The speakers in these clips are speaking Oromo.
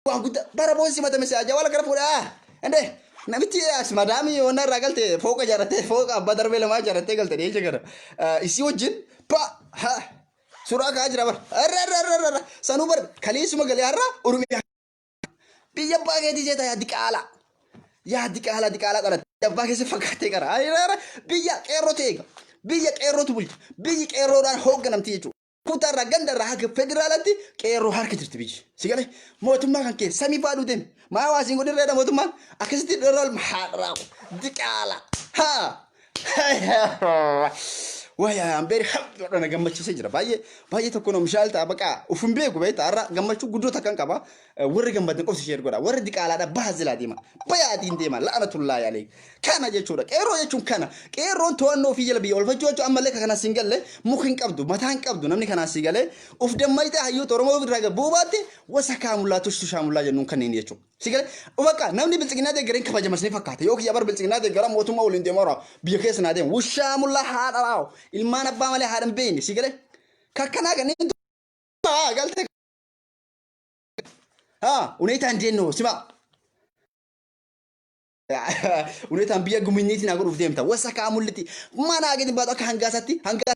Waan guddaa bara boon simatame si ajaa gara fuudhaa. Inde namichi as madaamii yoona irraa galte fooqa ijaarrattee fooqa abbaa darbee lamaa ijaarrattee galte dhiyeenya kana. Isii wajjin pa ha suuraa ka'aa jira bara. Arra arra arra arra sanuu bar kaleessuma galee har'a Oromiyaa biyya abbaa keetii seeta yaa diqaalaa. Yaa diqaalaa diqaalaa dhalatte. Biyya abbaa keessa fakkaatee qara. Arra biyya qeerrootu eega. Biyya qeerrootu bulcha. Biyyi qeerroodhaan hoogganamti jechuudha. Kutaa irraa ganda irraa haga federaalaatti qeerroo harka jirti biyyi. Si galee mootummaa kan kee samii faadhuu deemi. Maa waa siin godhin reedha mootummaan akkasitti dheeraa haadhaa diqaala. Haa. Waya I'm very happy na gammachiisee jira. Baay'ee baay'ee tokko na mishaal ta'a baqa uf hin beeku beekta har'a gammachuu guddoo takkan qaba. Warri gammadan qofti ishee godha. Warri diqaalaadha baha zilaa deema. Bayaatiin deema la'anatullaahi alayhi. Kana jechuudha. Qeerroo jechuun kana. Qeerroon to'annoo ofii jala biyya olfachuu jechuun ammallee ka kanaan siin galle muka hin qabdu mataa hin qabdu namni kanaan sii galee uf dammayxee hayyoota Oromoo irraa gad bu'uu baatte wasakaa mullaa tushtushaa mullaa jennuun kanneen jechuudha. Si galee bakka namni biltsiginnaa deeggareen kabajama isin fakkaata. Yoo kiyya bar biltsiginnaa deeggara mootummaa waliin deemaa jira biyya keessa naa deema. Wushaa mullaa haadha raawo ilmaan abbaa malee haadha hin beekne si galee kakkanaa kanneen galte. Haa uneetaan deennoo sima. Uneetaan biyya guminniitti naa godhuuf deemta. Wasakaa mul'iti. Manaa gadi baatu akka hangaasaatti hangaa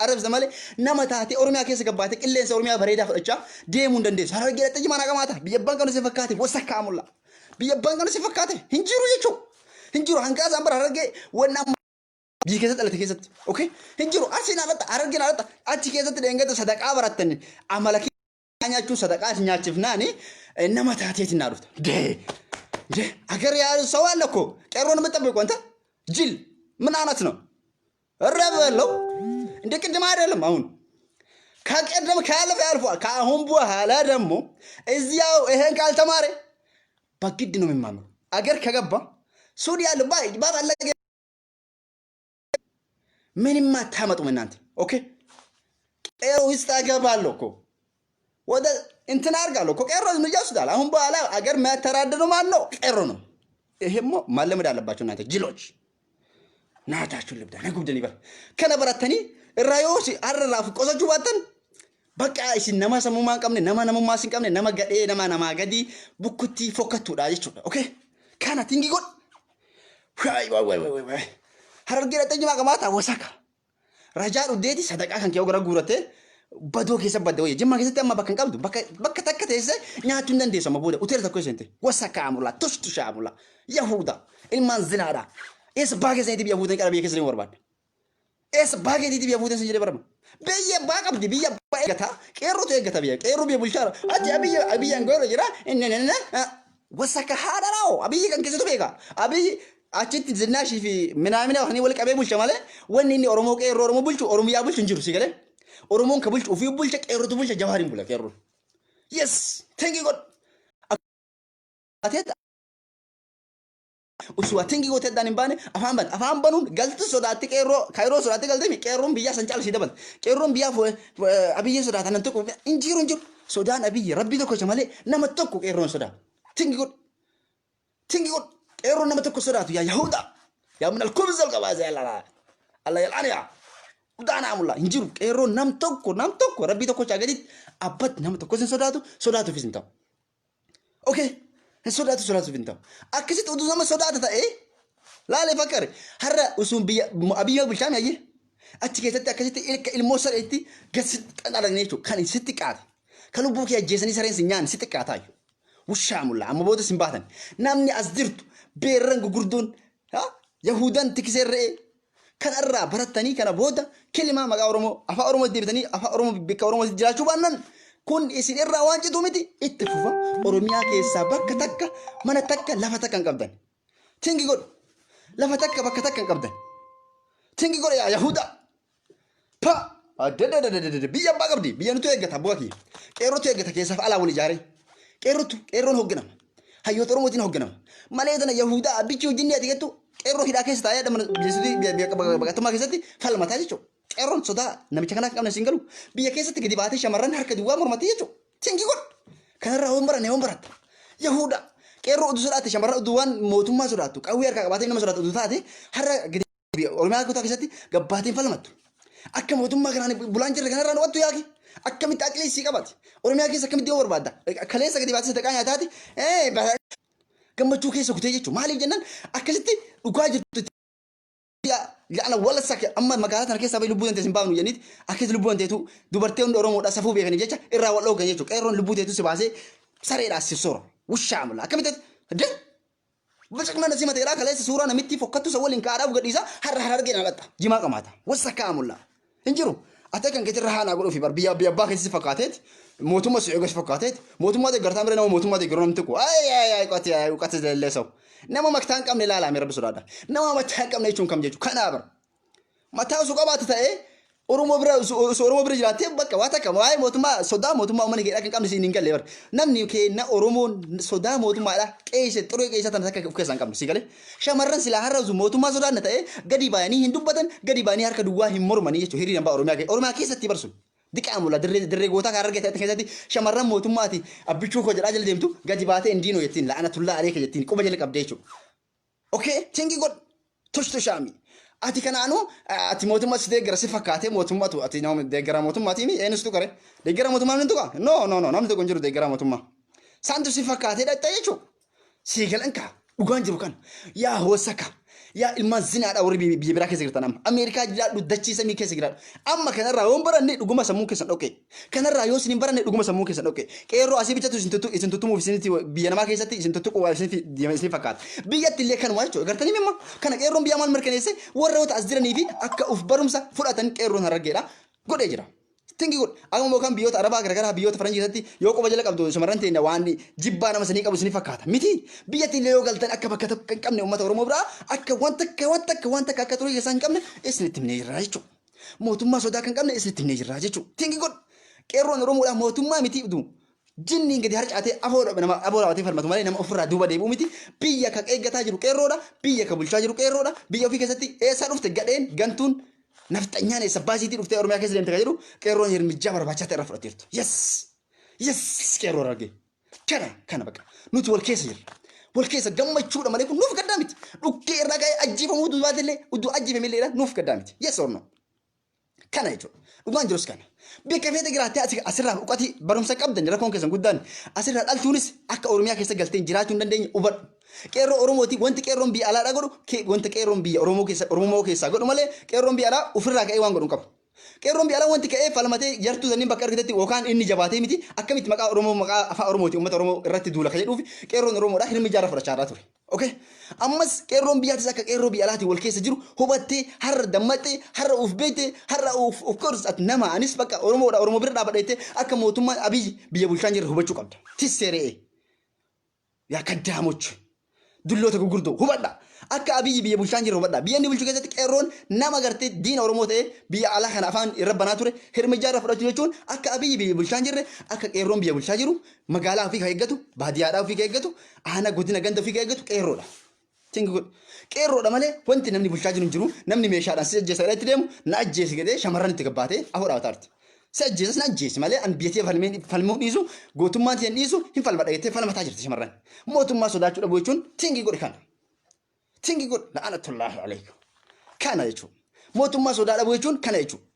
arrabsa malee nama taatee Oromiyaa keessa gabbaatee qilleensa Oromiyaa bareedaa fudhachaa deemuu hin dandeessu. Harargee dhaqxee jimaa naa qamaata. Biyya abbaan qabne si fakkaate wasakaa mul'a. Biyya abbaan qabne si fakkaate hin jiru jechuudha. Hin jiru hangaasaan bara harargee wanna amma biyya keessatti dhalate keessatti. Okay? Hin jiru. Asiin alatti harargeen alatti achi keessatti dheengata sadaqaa barattanii amala nyaachuun sadaqaa si nyaachifnaani nama taateetiin naa dhufta. Dee dee agar yaa ሰው አለ እኮ ቄሮን የምጠብቅ አንተ ጅል ምን አይነት ነው? እረበለው እንደ ቅድም አይደለም። አሁን ከቅድም ካለፈ ያልፏል። ከአሁን በኋላ ደግሞ እዚያው ይሄን ካልተማረ በግድ ነው የሚማመሩ። አገር ከገባ ሱዲ ያለው ባፈለገ ምንም አታመጡም እናንተ። ኦኬ ቄሮ ውስጥ አገባለሁ እኮ ወደ እንትን አድርጋለሁ እኮ ቄሮ እርምጃ ወስዳል። አሁን በኋላ አገር የሚያተዳድረው ማን ነው? ቄሮ ነው። ይሄሞ ማለመድ አለባቸው እናንተ ጅሎች። ናታችሁ ልብዳ ነጉብደን ይበል ከነ በረተኒ irraa si har'a irraa qosachuu baattan bakka isin nama sammummaa hin qabne nama namummaa hin qabne nama gadhee nama namaa gadi bukkuttii fokkattuudha jechuudha. Okay? Kana tingi godh. Waay waay waay waay waay. Harargee dhaqxee jimaa qabaata wasaka. Rajaa dhuddeeti sadaqaa kan kee gara guurattee badoo keessa badde wayya. Jimmaa keessatti amma bakka hin qabdu bakka bakka takka teessee nyaachuu hin dandeessu amma booda hoteela tokko seente. Wasaka amulaa tushtushaa amulaa yahuda ilmaan zinaadha. Eessa baa keessaniitiif yahudan qara biyya keessa deemu barbaadde. Eessa baa keetiitiif yahudan sin jedhee barama. Biyya abbaa qabdi biyya abbaa eeggata qeerrootu eeggata biyya qeerroo biyya bulchaa achi abiyyi abiyyi aangoo irra jira inni inni wasaka haadha raa'o abiyyi kan keessatu beeka abiyyi achitti zinnaashii fi minaamina wanii wal qabee bulcha malee wanni inni Oromoo qeerroo Oromoo bulchu Oromiyaa bulchu hin jiru si galee Oromoon ka bulchu ofii bulcha qeerrootu bulcha jawaariin bula qeerroon yes thank you God ateet usuu atingi gootee addaan hin baane afaan ban afaan banuun galtu sodaatti qeerroo kaayiroo sodaatti galtee qeerroon biyyaa san caalsii dabal qeerroon biyyaa abiyyi sodaatan nan tokko hin jiru hin jiru sodaan abiyyi rabbii tokkocha malee nama tokko qeerroon sodaa tingi godhu tingi godhu qeerroon nama tokko sodaatu yaa yahuda yaa min alkubz alqabaasa yaa lalaa alla yal'aan yaa udaana amulla hin jiru qeerroon nam tokko nam tokko rabbii tokkocha gaditti abbatti nama tokkos hin sodaatu sodaatuufis hin ta'u. Okay. Hin sodaatu sodaatuuf hin ta'u. Akkasitti utuu nama sodaata ta'ee laalee fakkare har'a usuun biyya abiyyi bulchaa mi'ayyee achi keessatti akkasitti ilka ilmoo sareetti gad si xaxalanii jechuudha. Kan sitti qaate. Kan lubbuu kee ajjeesanii sareen si nyaanne sitti qaataa jechuudha. Wushaa mullaa amma booda sin baatan. Namni as jirtu beerran gugurdoon Yahudan tiksee re'ee Kana irraa barattanii kana booda kilimaa maqaa Oromoo afaan Oromootti deebitanii afaan Oromoo bakka Oromootti jiraachuu baannan kun isin irraa waan cituu miti itti fufa Oromiyaa keessaa bakka takka mana takka lafa takka hin qabdan. Tingi godhu lafa takka bakka takka hin qabdan. Tingi godhu yaa Yahudaa. Pa! Adadadadadada biyya abbaa qabdi biyya nutu eeggata abbaa kiyya. Qeerrotu eeggata keessaaf alaa wal ijaaree. Qeerrotu qeerroon hoogganama. Hayyoota Oromootiin hoogganama. Malee tana Yahudaa abbichi hojii ati jettu qeerroo hidhaa keessa taa'ee adda mana jesuutii biyya baqattummaa keessatti falmataa jechuudha. Qeerroon sodaa namicha kanaa akka qabne siin galu biyya keessatti gadi baatee shamarran harka duwwaa mormatii jechuudha. Tingi godhu. Kanarraa hoon baranne hoon baratta. Yahuda qeerroo utuu sodaatte shamarran utuu waan mootummaa sodaattu qawwee harkaa qabaatee nama sodaattu utuu taate har'a gadi Oromiyaa kutaa keessatti gabbaatiin falmattu. Akka mootummaa kanaan bulaan jirre kanarraa nu wattu yaaki. Akkamitti aqlii sii qabate? Oromiyaa keessa akkamitti yoo barbaadda? Kaleessa gadi baatee sadaqaa nyaataati. Gammachuu keessa kutee jechuudha. Maaliif jennaan akkasitti dhugaa jirtu La'ana wala sake amma magaalaa tana keessaa bahi lubbuu tantee sin baafnu jedhaniiti akkasitti lubbuu tanteetu dubartii hundi Oromoodha safuu beekaniif jecha irraa wal dhooggan jechuudha. Qeerroon lubbuu teetu si baasee sareedhaa si soora. Wushaa mulla akkamitti de bilchiqna na simateedhaa kaleessa suuraa namittii fokkattu isa waliin kaadhaaf gadhiisa har'a harargee na dhatta jimaa qamaata. Wasakkaa mulla. Hin jiru. Ati kan keetirra haanaa godhuufi bar biyya biyya abbaa keessa si fakkaateet mootummaa si eega si fakkaateet mootummaa deeggartaa mire nama mootummaa deeggaru namni tokko ay ay ay qoti ay qoti leellee sau. Nama mataa hin qabne ilaalaa mee rabbi sodaadha. Nama mataa hin qabne jechuun kam jechuudha kanaa bar. Mataa osoo qabaate ta'ee Oromoo bira osoo Oromoo bira jiraattee bakka waa takka waa'ee mootummaa sodaa mootummaa uummanni keedhaa kan qabne siin hin galle bar. Namni keenya Oromoon sodaa mootummaadha qeesse xuree qeessa tana takka of keessaa hin qabne si galee. Shamarran silaa har'a osoo mootummaa sodaanna ta'ee gadi bayanii hin dubbatan, gadi bayanii harka duwwaa hin mormanii jechuudha. Hiriira hin Oromiyaa keessa. Oromiyaa keessatti barsu. Diqaa mula dirree dirree gootaa kan argate keessatti shamarran mootummaati abbichuu koo jedhaa jala deemtu gadi baatee indiinoo jettiin la'anatullaa aleeka jettiin quba jala qabdee jechuudha. Okay, tingi godh tush tushaami. Ati kanaanuu ati mootummaa si deeggara si fakkaatee mootummaatu ati nama deeggara mootummaatiin eenyutu tuqare deeggara mootummaa namni tuqa no no no namni tokko hin jiru deeggara mootummaa. Saantu si fakkaatee dhaqxa jechuudha. Sii galan kaa dhugaan jiru kana yaa hoosaka yaa ilmaan zinaadha warri biyya biyya biraa keessa jirtan amma Ameerikaa jiraadhu dachii samii keessa jiraadhu amma kanarraa yoo hin baranne dhuguma sammuu keessan dhoqqee kanarraa yoo isin hin baranne dhuguma sammuu keessan dhoqqee qeerroo asii bichatu isin tuttu isin tuttumuuf isinitti biyya namaa keessatti isin tuttuqu waa isin isin fakkaata biyyatti illee kanuma jechuudha gartanii mimma kana qeerroon biyyaa maal mirkaneesse warroota as jiranii fi akka uf barumsa fudhatan qeerroon harargeedha godhee jira. Tingi godhi. Akkuma yookaan biyyoota Arabaa garagaraa biyyoota faranjii keessatti yoo quba jala qabdu shamarran teenya waan jibbaa nama sanii qabu isin fakkaata. Miti. Biyyatti illee yoo galtan akka bakka tokko hin qabne uummata Oromoo biraa akka waan takka waan takka waan takka akka xurii keessaa hin qabne isinitti himnee jirra jechuudha. Mootummaa sodaa kan qabne isinitti himnee jirra jechuudha. Tingi godhi. Qeerroon Oromoodhaa mootummaa miti utuu jinniin gadi harcaatee afoo nama afoo dhaabatee falmatu malee nama ofirraa duuba deebi'u miti. Biyya ka eeggataa jiru qeerroodha. Biyya ka bulchaa jiru qeerroodha. Biyya ofii keessatti eessaa dhufte gadheen gantuun Nafxanyaan eessa baasiitii dhuftee Oromiyaa keessa deemte kan jedhu qeerroon hirmijjaa barbaachaa ta'e irra fudhateertu. Yes! Yes! Qeerroo argee. Kana kana bakka nuti wal keessa jirra. Wal keessa gammachuudha malee kun nuuf gaddaa miti. Dhukkee irraa ka'ee ajjeefamuu dubaate illee utuu ajjeefame illee nuuf gaddaa miti. Yes or no? Kana jechuudha. Dhugaan jirus kana. Bakka feete jiraattee asirraa uqatii barumsa qabdan rakkoon keessan guddaan asirraa dhaltuunis akka Oromiyaa keessa galteen jiraachuu hin dandeenye hubadhu. Qeerroo Oromooti wanti qeerroon biyya alaadhaa godhu wanta qeerroon biyya Oromoo keessa Oromoo keessaa godhu malee qeerroon biyya alaa ofirraa ka'ee waan godhu hin qabu. Qeerroon biyya alaa wanti ka'ee falmatee yartuu sanniin bakka argatetti yookaan inni jabaatee miti akkamitti maqaa Oromoo maqaa afaan Oromooti uummata Oromoo irratti duula kan jedhuuf qeerroon Oromoodhaa hirmi jaarra fudhachaa irraa ture. Okay? Ammas qeerroon biyyaatis akka qeerroo biyya alaatiin wal keessa jiru hubattee har'a dammaqxee har'a uf beektee har'a uf of course ati nama anis bakka Oromoodha Oromoo bira dhaabadha jettee akka mootummaan Abiyyi biyya bulchaa hin jirre hubachuu qabda. Tissee re'ee. Yaa kaddaamoch. Dulloota gurguddoo hubadha. Akka Abiyyi biyya bulchaa hin jirre hubadha. Biyya inni bulchu keessatti qeerroon nama gartee diina Oromoo ta'ee biyya alaa kana afaan irra banaa ture hirmijaa irra fudhachuu jechuun akka Abiyyi biyya bulchaa hin jirre akka qeerroon biyya bulchaa jiru magaalaa ofii kan eeggatu baadiyyaadhaa ofii kan eeggatu aanaa godina ganda ofii kan eeggatu qeerroodha. Tingi godhu. Qeerroodha malee wanti namni bulchaa jiru hin jiru. Namni meeshaadhaan si ajjeesa jedhee itti deemu na ajjeesi jedhee shamarran itti gabbaatee afoo dhaabataa jirti. Si ajjeesas na ajjeesi malee an biyya tiyya falmee falmuu dhiisu gootummaan tiyya hin dhiisu hin falmadha jettee falmataa jirti shamarran. Mootummaa sodaachuu dhabuu jechuun tingi godhi kana. Tingi godhi la'anatullaahi alaykum. Kana jechuudha. Mootummaa sodaa dhabuu jechuun kana jechuudha.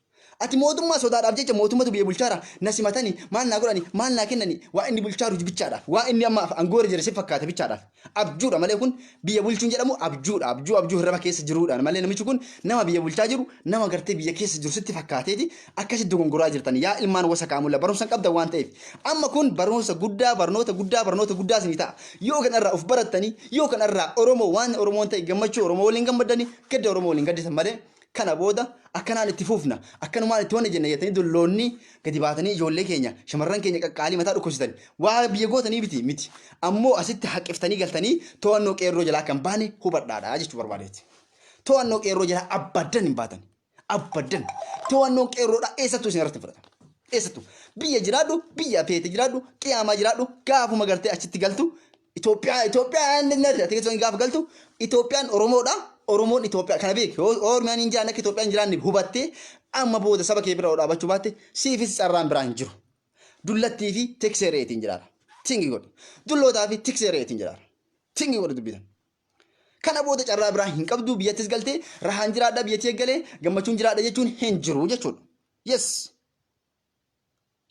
Ati mootummaa sodaadhaaf jecha mootummatu biyya bulchaara na simatani maal naa godhani maal naa kennani waa inni bulchaaru bichaadhaaf waa inni amma aangoo irra jira si fakkaate bichaadhaaf abjuudha malee kun biyya bulchuun jedhamu abjuudha abjuu abjuu hirraba keessa jiruudha malee namichi kun nama biyya bulchaa jiru nama gartee biyya keessa jiru sitti fakkaateeti akkasitti dogongoraa jirtan yaa ilmaan wasa kaamulla barumsa hin qabdan waan ta'eef amma kun barumsa guddaa barnoota guddaa barnoota guddaa isinii ta'a yoo kanarraa of barattanii yoo kanarraa Oromoo waan Oromoon ta'e gammachuu Oromoo waliin gammaddanii gadda Oromoo waliin gadditan malee Kana booda akkanaan itti fufna, akkanumaan itti wanna jenna jettanii dulloonni gadi baatanii ijoollee keenya, shamarran keenya qaqqaalii mataa dhukkubsitan. Waa biyya gootanii miti miti. Ammoo asitti haqqiftanii galtanii to'annoo qeerroo jalaa akka hin baane hubadhaadha jechuu barbaadeeti. To'annoo qeerroo jalaa abbaddan hin baatan. Abbaddan. To'annoon qeerroodhaa eessattuu isin irratti hin fudhatamu. Eessattuu. Biyya jiraadhu, biyya feete jiraadhu, qiyaamaa jiraadhu, gaafuma gartee achitti galtu Itoophiyaa Itoophiyaan ati keessatti gaafa galtu Itoophiyaan Oromoodha. Oromoon Itoophiyaa kana beeki. Yoo Oromiyaan hin jiraanne akka Itoophiyaan hin jiraanne hubattee amma booda saba kee bira yoo dhaabachuu baatte siifis carraan biraa hin jiru. Dullattii fi tiksee re'eetiin jiraata. Tingi godhi. Dullootaa fi tiksee re'eetiin jiraata. Tingi godhi dubbitan. Kana booda carraa biraa hin qabdu biyyattis galtee rahaan jiraadha biyyatti eeggalee gammachuun jiraadha jechuun hin jiru jechuudha. Yes.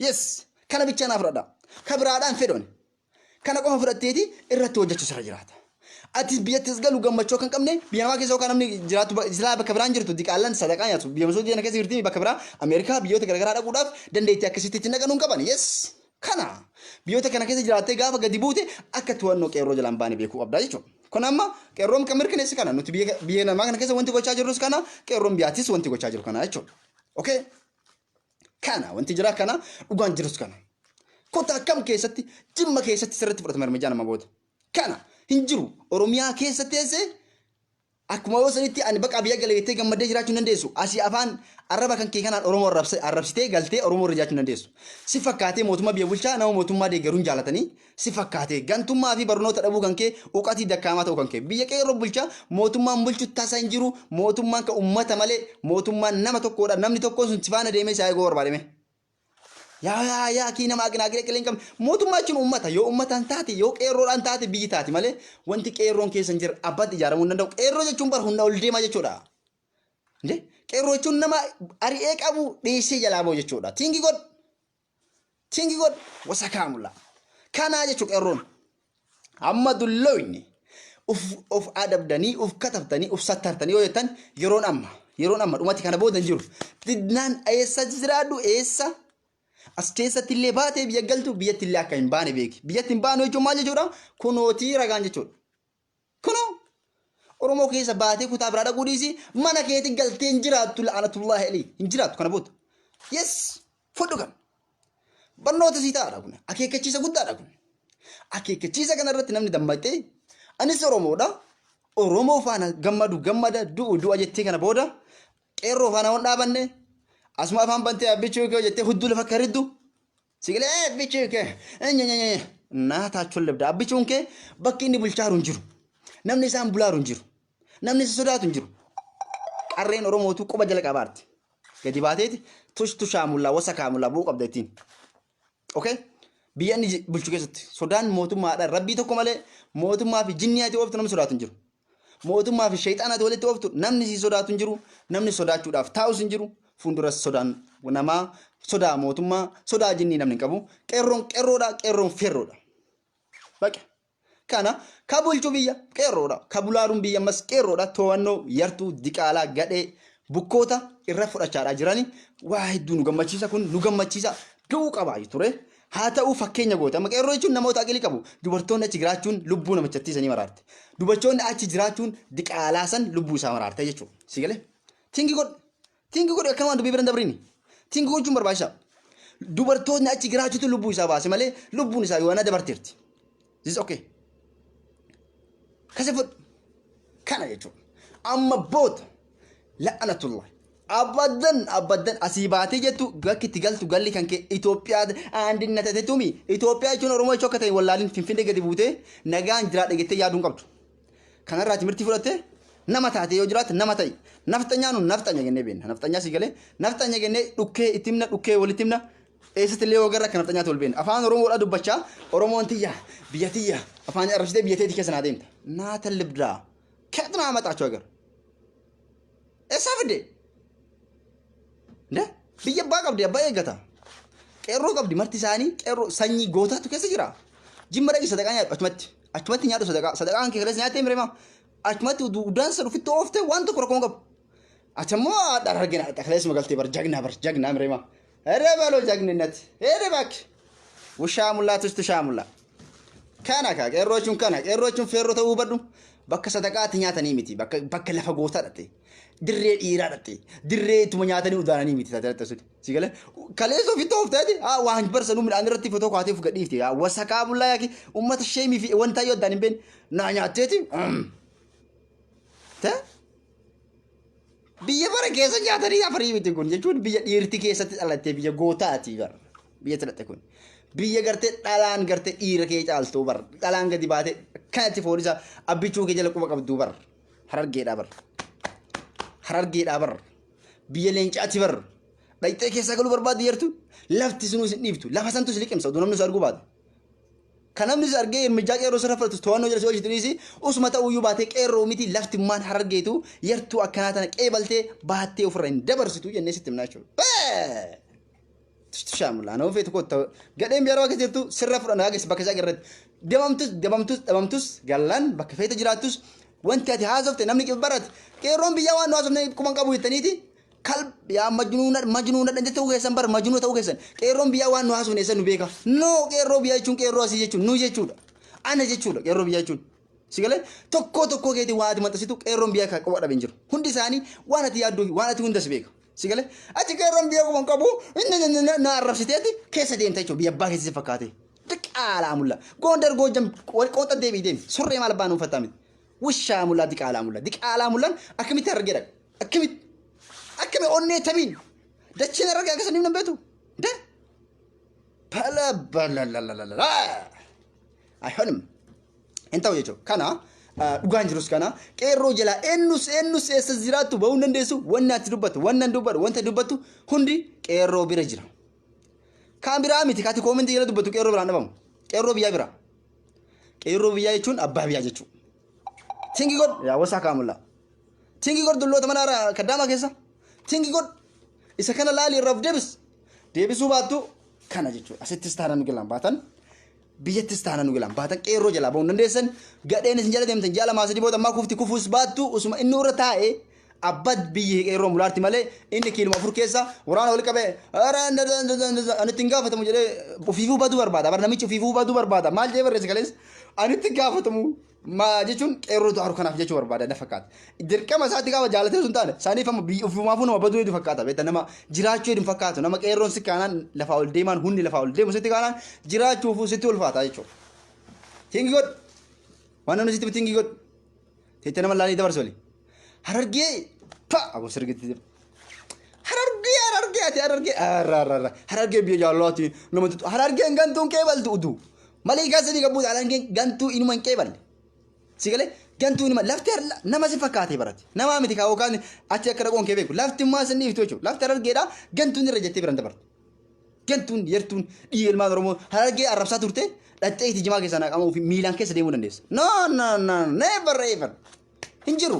Yes. Kana bichaa naa fudhadha. Ka biraadhaan fedhon. Kana qofa fudhatteeti irratti hojjechuu sirra jiraata. Ati biyyattis galu gammachuu akka hin qabne biyya namaa keessa yookaan namni jiraatu silaa bakka biraan jirtu diqaallan sadaqaa nyaatu biyya masoo keessa jirti bakka biraa Ameerikaa biyyoota garaagaraa dhaquudhaaf dandeettii akkasitti ittiin dhaqanuu hin qaban. Yes. Kana biyyoota kana keessa jiraattee gaafa gadi buute akka to'annoo qeerroo jalaan baane beekuu qabdaa jechuudha. Kun amma qeerroon kan mirkaneesse kana nuti biyya namaa kana keessa wanti gochaa jirrus kana qeerroon biyyaattis wanti gochaa jiru kana jechuudha. Okay? Kana wanti jira kana dhugaan jirus kana. Kutaa kam keessatti Jimma keessatti sirriitti fudhatama hirmijaa nama booda. Kana hin jiru Oromiyaa keessa teessee Akkuma yeroo sanitti ani baqa biyya gale jettee gammaddee jiraachuu hin dandeessu. Asii afaan arraba kan kee kanaan Oromoo arrabsitee galtee Oromoo irra jiraachuu hin dandeessu. Si fakkaatee mootummaa biyya bulchaa nama mootummaa deeggaru hin jaalatanii si fakkaatee gantummaa fi barnoota dhabuu kan kee uqatii dakkaamaa ta'uu kan kee biyya qeerroo bulchaa mootummaan bulchu tasa hin jiru mootummaan kan ummata malee mootummaan nama tokkoodha namni tokkoon sun si faana deemee si haa eeguu barbaademe. Yaa yaa yaa kii nama aqinaa qilee qilee hin qabne. Mootummaa jechuun uummata yoo uummataan taate yoo qeerroodhaan taate biyyi taati malee wanti qeerroon keessa hin jirre abbatti ijaaramuu hin danda'u. Qeerroo jechuun bar humna ol deemaa jechuudha. Inde qeerroo jechuun nama ari'ee qabu dhiisee jalaa ba'u jechuudha. Tingi god tingi god wasakaa mulla. Kanaa jechuu qeerroon. Amma dullooyni uf of adabdanii uf katabtanii uf sattartanii yoo jettan yeroon amma yeroon amma dhumatti kana booda hin jiru. Didnaan eessa jiraadhu eessa as keessatti illee baatee biyya galtu biyyatti illee akka hin baane beeki. Biyyatti hin baanu jechuun maal jechuudha? Kunootii ragaan jechuudha. Kunoo Oromoo keessa baatee kutaa biraa dhaquu dhiisi mana keetti galtee hin jiraattu la'anatullaahi alii hin jiraattu kana booda. Yes fudhu kan. Barnoota sii ta'aadha kun. Akeekkachiisa guddaadha kun. Akeekkachiisa kana irratti namni dammaqxee anis Oromoodha. Oromoo faana gammadu gammada du'u du'a jettee kana booda qeerroo faana waan dhaabanne asuma afaan bantee abbichuu kee jettee hudduu lafa akka riddu sigilee abbichuu kee naa taachuun lebda abbichuun kee bakki inni bulchaaru hin jiru. Namni isaan bulaaru hin jiru. Namni isa sodaatu hin jiru. Qarreen Oromootu quba jala qabaarti. Gadi baateeti tush tushaa mullaa wasa kaa mullaa bu'uu qabda ittiin. Okay? Biyya inni bulchu keessatti sodaan mootummaadhaan rabbii tokko malee mootummaa fi jinnii ati ooftu namni sodaatu hin jiru. Mootummaa fi shayxaana ati walitti ooftu namni si sodaatu hin jiru. Namni sodaachuudhaaf taa'us hin jiru. Fuuldura sodaan namaa sodaa mootummaa sodaa jinnii namni hin qabu. Qeerroon qeerroodha qeerroon feerroodha. Baqa. Kana ka bulchu biyya qeerroodha. Ka bulaaruun biyya ammas qeerroodha. To'annoo yartuu diqaalaa gadhee bukkoota irra fudhachaadhaa jirani. Waa hedduu nu gammachiisa kun nu gammachiisa du'uu qabaa ture. Haa ta'uu fakkeenya goote. Amma qeerroo jechuun namoota aqilii qabu. Dubartoonni achi jiraachuun lubbuu namichattii sanii maraarte. Dubartoonni achi jiraachuun diqaalaa san lubbuu isaa maraarte jechuudha. Si galee? Tingi godhu. Tingi godhu akkanumaan dubbii bira hin dabrini. Tingi gochuun barbaachisaa. Dubartoonni achi jiraachuutu lubbuu isaa baase malee lubbuun isaa yoona dabarteerti. This is okay. Kasi fudhu. Kana jechuudha. Amma booda la'anatullah. Abadan abadan asii baatee jettu bakki itti galtu galli kan kee Itoophiyaa andinnata jettuumi. Itoophiyaa jechuun Oromoo jechuu akka ta'e wallaalin Finfinnee gadi buutee nagaan jiraadha jettee yaaduu hin qabdu. Kanarraa timirtii fudhattee nama taatee yoo jiraatte nama ta'i. Nafxanyaa nun nafxanya jennee beekna. Nafxanyaa si galee nafxanya jennee dhukkee itti himna dhukkee walitti himna. Eessatti illee yoo agarra akka nafxanyaatti wal beekna. Afaan Oromoodhaa dubbachaa Oromoon tiyya biyya tiyya afaan arrabsitee biyya teetii keessa naa deemta. Naa tallibdaa. Keet naa maxaachuu agarra. Eessaa fidde? Nde biyya abbaa qabdi abbaa eeggata. Qeerroo qabdi marti isaanii qeerroo sanyii gootaatu keessa jira. Jimma dhaqi sadaqaa nyaadhu achumatti. Achumatti nyaadhu sadaqaa. Sadaqaan kee kaleessa nyaattee mirema. Achumatti udaan san ofitti ooftee waan tokko rakkoon qabu. Ati ammoo haadha argina kaleessuma galtee bar jagnaa bar jagnaa mirema. Heree baloo jagninnati. Heree bakki. Wushaa mullaa tustu shaa mullaa. Kana kaa qeerroo jechuun kana qeerroo jechuun feerroo ta'uu hubadhu bakka sadaqaatti nyaatanii miti bakka bakka lafa gootaa dhatte dirree dhiiraa dhatte dirree ittuma nyaatanii udaananii miti taatee dhatte sun si galee kaleessa ofitti oofteeti haa waan barsanuu midhaan irratti fotoo kaatee of gadhiifte yaa wasakaa bullaa yaaki ummata sheemii fi wanta yoo addaan hin beekne naa nyaatteeti ta'e Biyya bara keessa nyaatanii afarii miti kun jechuun biyya dhiirti keessatti dhalattee biyya gootaati bara. Biyya dhalatte kun. Biyya gartee dhalaan gartee dhiira kee caaltuu bara. Dhalaan gadi baatee kanatti foon isaa abbichuu kee jala quba qabduu bara. Harargeedhaa bara. Harargeedhaa bara. Biyya leencaati bara. Dhayxee keessaa galuu barbaadde yertu lafti sunuu sin dhiiftu. Lafa santu si liqimsa utuu namni si arguu baate. Kan namni si argee irmijaa qeerroo sirra fudhatu to'annoo jala si oolchitu dhiisi, usuma ta'uyyuu baatee qeerroo miti laftimmaan Harargeetu yartuu akkanaa tana qeebaltee baattee ofirra hin dabarsitu jennee sitti himnaa jechuudha. Bee! Tushaamulaa nama feetu kottu gadheen biyya arabaa keessa jirtu sirra fudhanna hagas bakka isaa irratti dabamtus dabamtus dhabamtus gallaan bakka feete jiraattus wanti ati haasofte namni barate qeerroon biyyaa waan nu haasofne quban qabu jettaniiti kalb yaa majnuuna majnuuna dha ta'uu keessan bar majnuuna ta'uu keessan qeerroon biyyaa waan nu haasofne eessa nu beeka no qeerroo biyyaa jechuun qeerroo asii jechuun nu jechuudha ana jechuudha qeerroo biyyaa jechuun si galee tokkoo tokkoo keetii waan ati maxxansitu qeerroon biyyaa kan quba dhabe hin jiru hundi isaanii waan ati yaadduu fi waan ati hundas beeka si galee achi qeerroon biyya quba hin qabu inni na arrabsiteeti keessa deemta jechuudha biyya abbaa keessa si fakkaate diqaalaa mulla Gondar Goojjam wal qooxa deebii deemi surree maal abbaan uffataa miti Wishaa mullaa diqaalaa mullaa. Diqaalaa mullaan akkamitti harargee dhaqa? Akkamitti? Akkami onnee tamiin? Dacheen harargee akka saniif nan beektu? De? Bala bala la la la la. Ayhonim. Hin ta'u jechuudha. Kana dhugaan jirus kana qeerroo jalaa eenyus eenyus eessa jiraattu bahuu hin dandeessu wanni ati dubbattu wanni ani dubbadhu wanta dubbattu hundi qeerroo bira jira. Kaan biraa miti kaati koomentii jala dubbattu qeerroo biraan dhabamu. Qeerroo biyyaa bira. Qeerroo biyyaa jechuun abbaa biyyaa jechuudha. Tingi god yaa wasaa kaamullaa. Tingi god dulloota mana kaddaamaa keessa. Tingi god isa kana laali irraa of deebis. Deebisuu baattu kana jechuudha. Asittis taanaan nu galaan baatan. Biyyattis taanaan nu galaan baatan qeerroo jalaa ba'uu hin dandeessan. Gadheen isin jala deemtan ji'a lamaa sadii booda ammaa kufti kufuus baattu usuma inni irra taa'ee Abbad biyyi qeerroo mulaarti malee inni kiiluma 4 keessa waraana wali qabee ani ittiin gaafatamu jedhee ofiifuu baduu barbaada. Bar namichi ofiifuu baduu barbaada. Maal jedhee barreesse kaleessa? Ani ittiin gaafatamu maa jechuun qeerroo daaru kanaaf jechuu barbaada na fakkaata. Dirqama isaatti gaafa jaalatee sun taane saaniif amma biyyi ofumaafuu nama baduu hedduu fakkaata. Beekta nama jiraachuu hedduu fakkaatu nama qeerroon si kaanaan lafaa ol deemaan hunni lafaa ol deemu sitti kaanaan jiraachuufuu sitti ulfaata jechuudha. Tingi godhu. Waan namni sitti tingi godhu. Teettee nama laalii dabarsi wali. Harargee pa aboo sirgitti jira. Harargee harargee ati harargee ararara harargee biyya jaallaati nama tuttu harargeen gantuun qeebaltu utuu malee gaazexii qabbuuti harargeen gantuu inuma hin qeeballe. Si galee gantuu inuma lafti nama si fakkaatee barate namaa miti kaa yookaan achi akka dhaqoon kee beeku lafti immoo sin dhiiftu jechuudha lafti harargeedha gantuun irra jettee biran dabartu. Gantuun yartuun dhiiga ilmaan Oromoo Harargee arrabsaa turte dhaxxee itti jimaa keessaa naqamuu fi miilaan keessa deemuu dandeessa. No no no never ever. Hin jiru.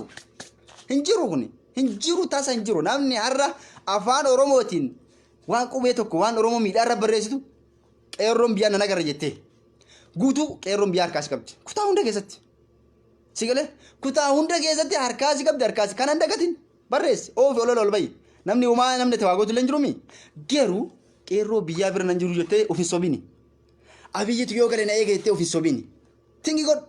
Hin jiru kuni. Hin jiru tasa hin jiru. Namni har'a afaan Oromootiin waan qubee tokko waan Oromoo miidhaa irra barreessitu qeerroon biyyaa nan agarra jettee. Guutuu qeerroon biyyaa harkaa si qabdi. Kutaa hunda keessatti. Si galee kutaa hunda keessatti harkaa si qabdi harkaa si kanan dagatin. Barreessi oofi olola ol bayi. Namni homaa namni itti waa gootu illee hin jirumi. Garuu qeerroo biyyaa bira nan jiru jettee of hin sobini. Abiyyitu yoo gale na eega jettee of hin sobini. Tingi godhu.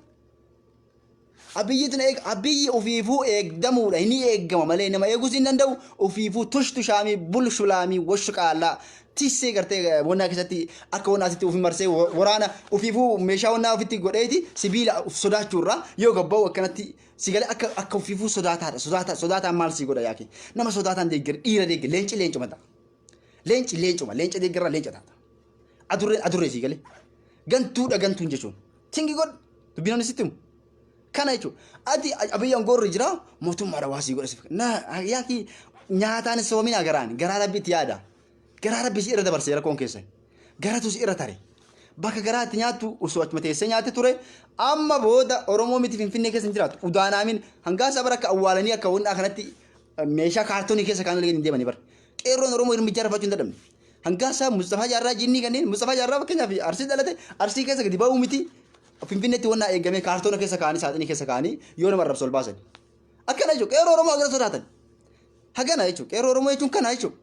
Abiyyitu na eega. Abiyyi ofiifuu eegdamuudha. Inni eegama malee nama eeguus hin danda'u. Ofiifuu tush tushaamii bul shulaamii washu qaallaa. Tissee gartee wannaa keessatti akka wannaa asitti ofi marsee waraana ofiifuu meeshaa wannaa ofitti godheeti sibiila of sodaachuurraa yoo gabba'u akkanatti Si galee akka akka ofiifuu sodaataadha. Sodaataa sodaataan maal sii godha yaaki? Nama sodaataan deeggara dhiira deeggara leenci leencuma ta'a. Leenci leencuma leenca deeggarraa leenca taata. Adurreen adurree sii galee. Gantuudha gantuun jechuun. Tingi godhu dubbii namni sitti himu. Kana jechuun ati abiyyi aangoorra jira mootummaadha waa sii godha si fakkaata. Na yaaki nyaataan soomina garaan garaa rabbiitti yaada. Garaa rabbi si irra dabarse rakkoon keessan. Garatu si irra tare. Bakka garaa itti nyaattu osoo achuma teessee nyaatte ture amma booda Oromoo miti Finfinnee keessa hin jiraatu. Udaanaamin hangaa isaa bara akka awwaalanii akka wannaa kanatti meeshaa kaartoonii keessa kaan illee hin deemanii bara. Qeerroon Oromoo hirmichaa rafachuu hin dadhabne. Hangaa isaa Mustafaa Jaarraa jinnii kanneen Mustafaa Jaarraa fakkeenyaaf Arsii dhalate Arsii keessa gadi ba'uu miti Finfinneetti wannaa eegamee kaartoona keessa kaa'anii saaxinii keessa kaa'anii yoo nama arrabsu ol baasan. Akkana jechuudha qeerroo Oromoo hagana sodaatan. Hagana jechuudha qeerroo Oromoo jechuun kana jechuudha.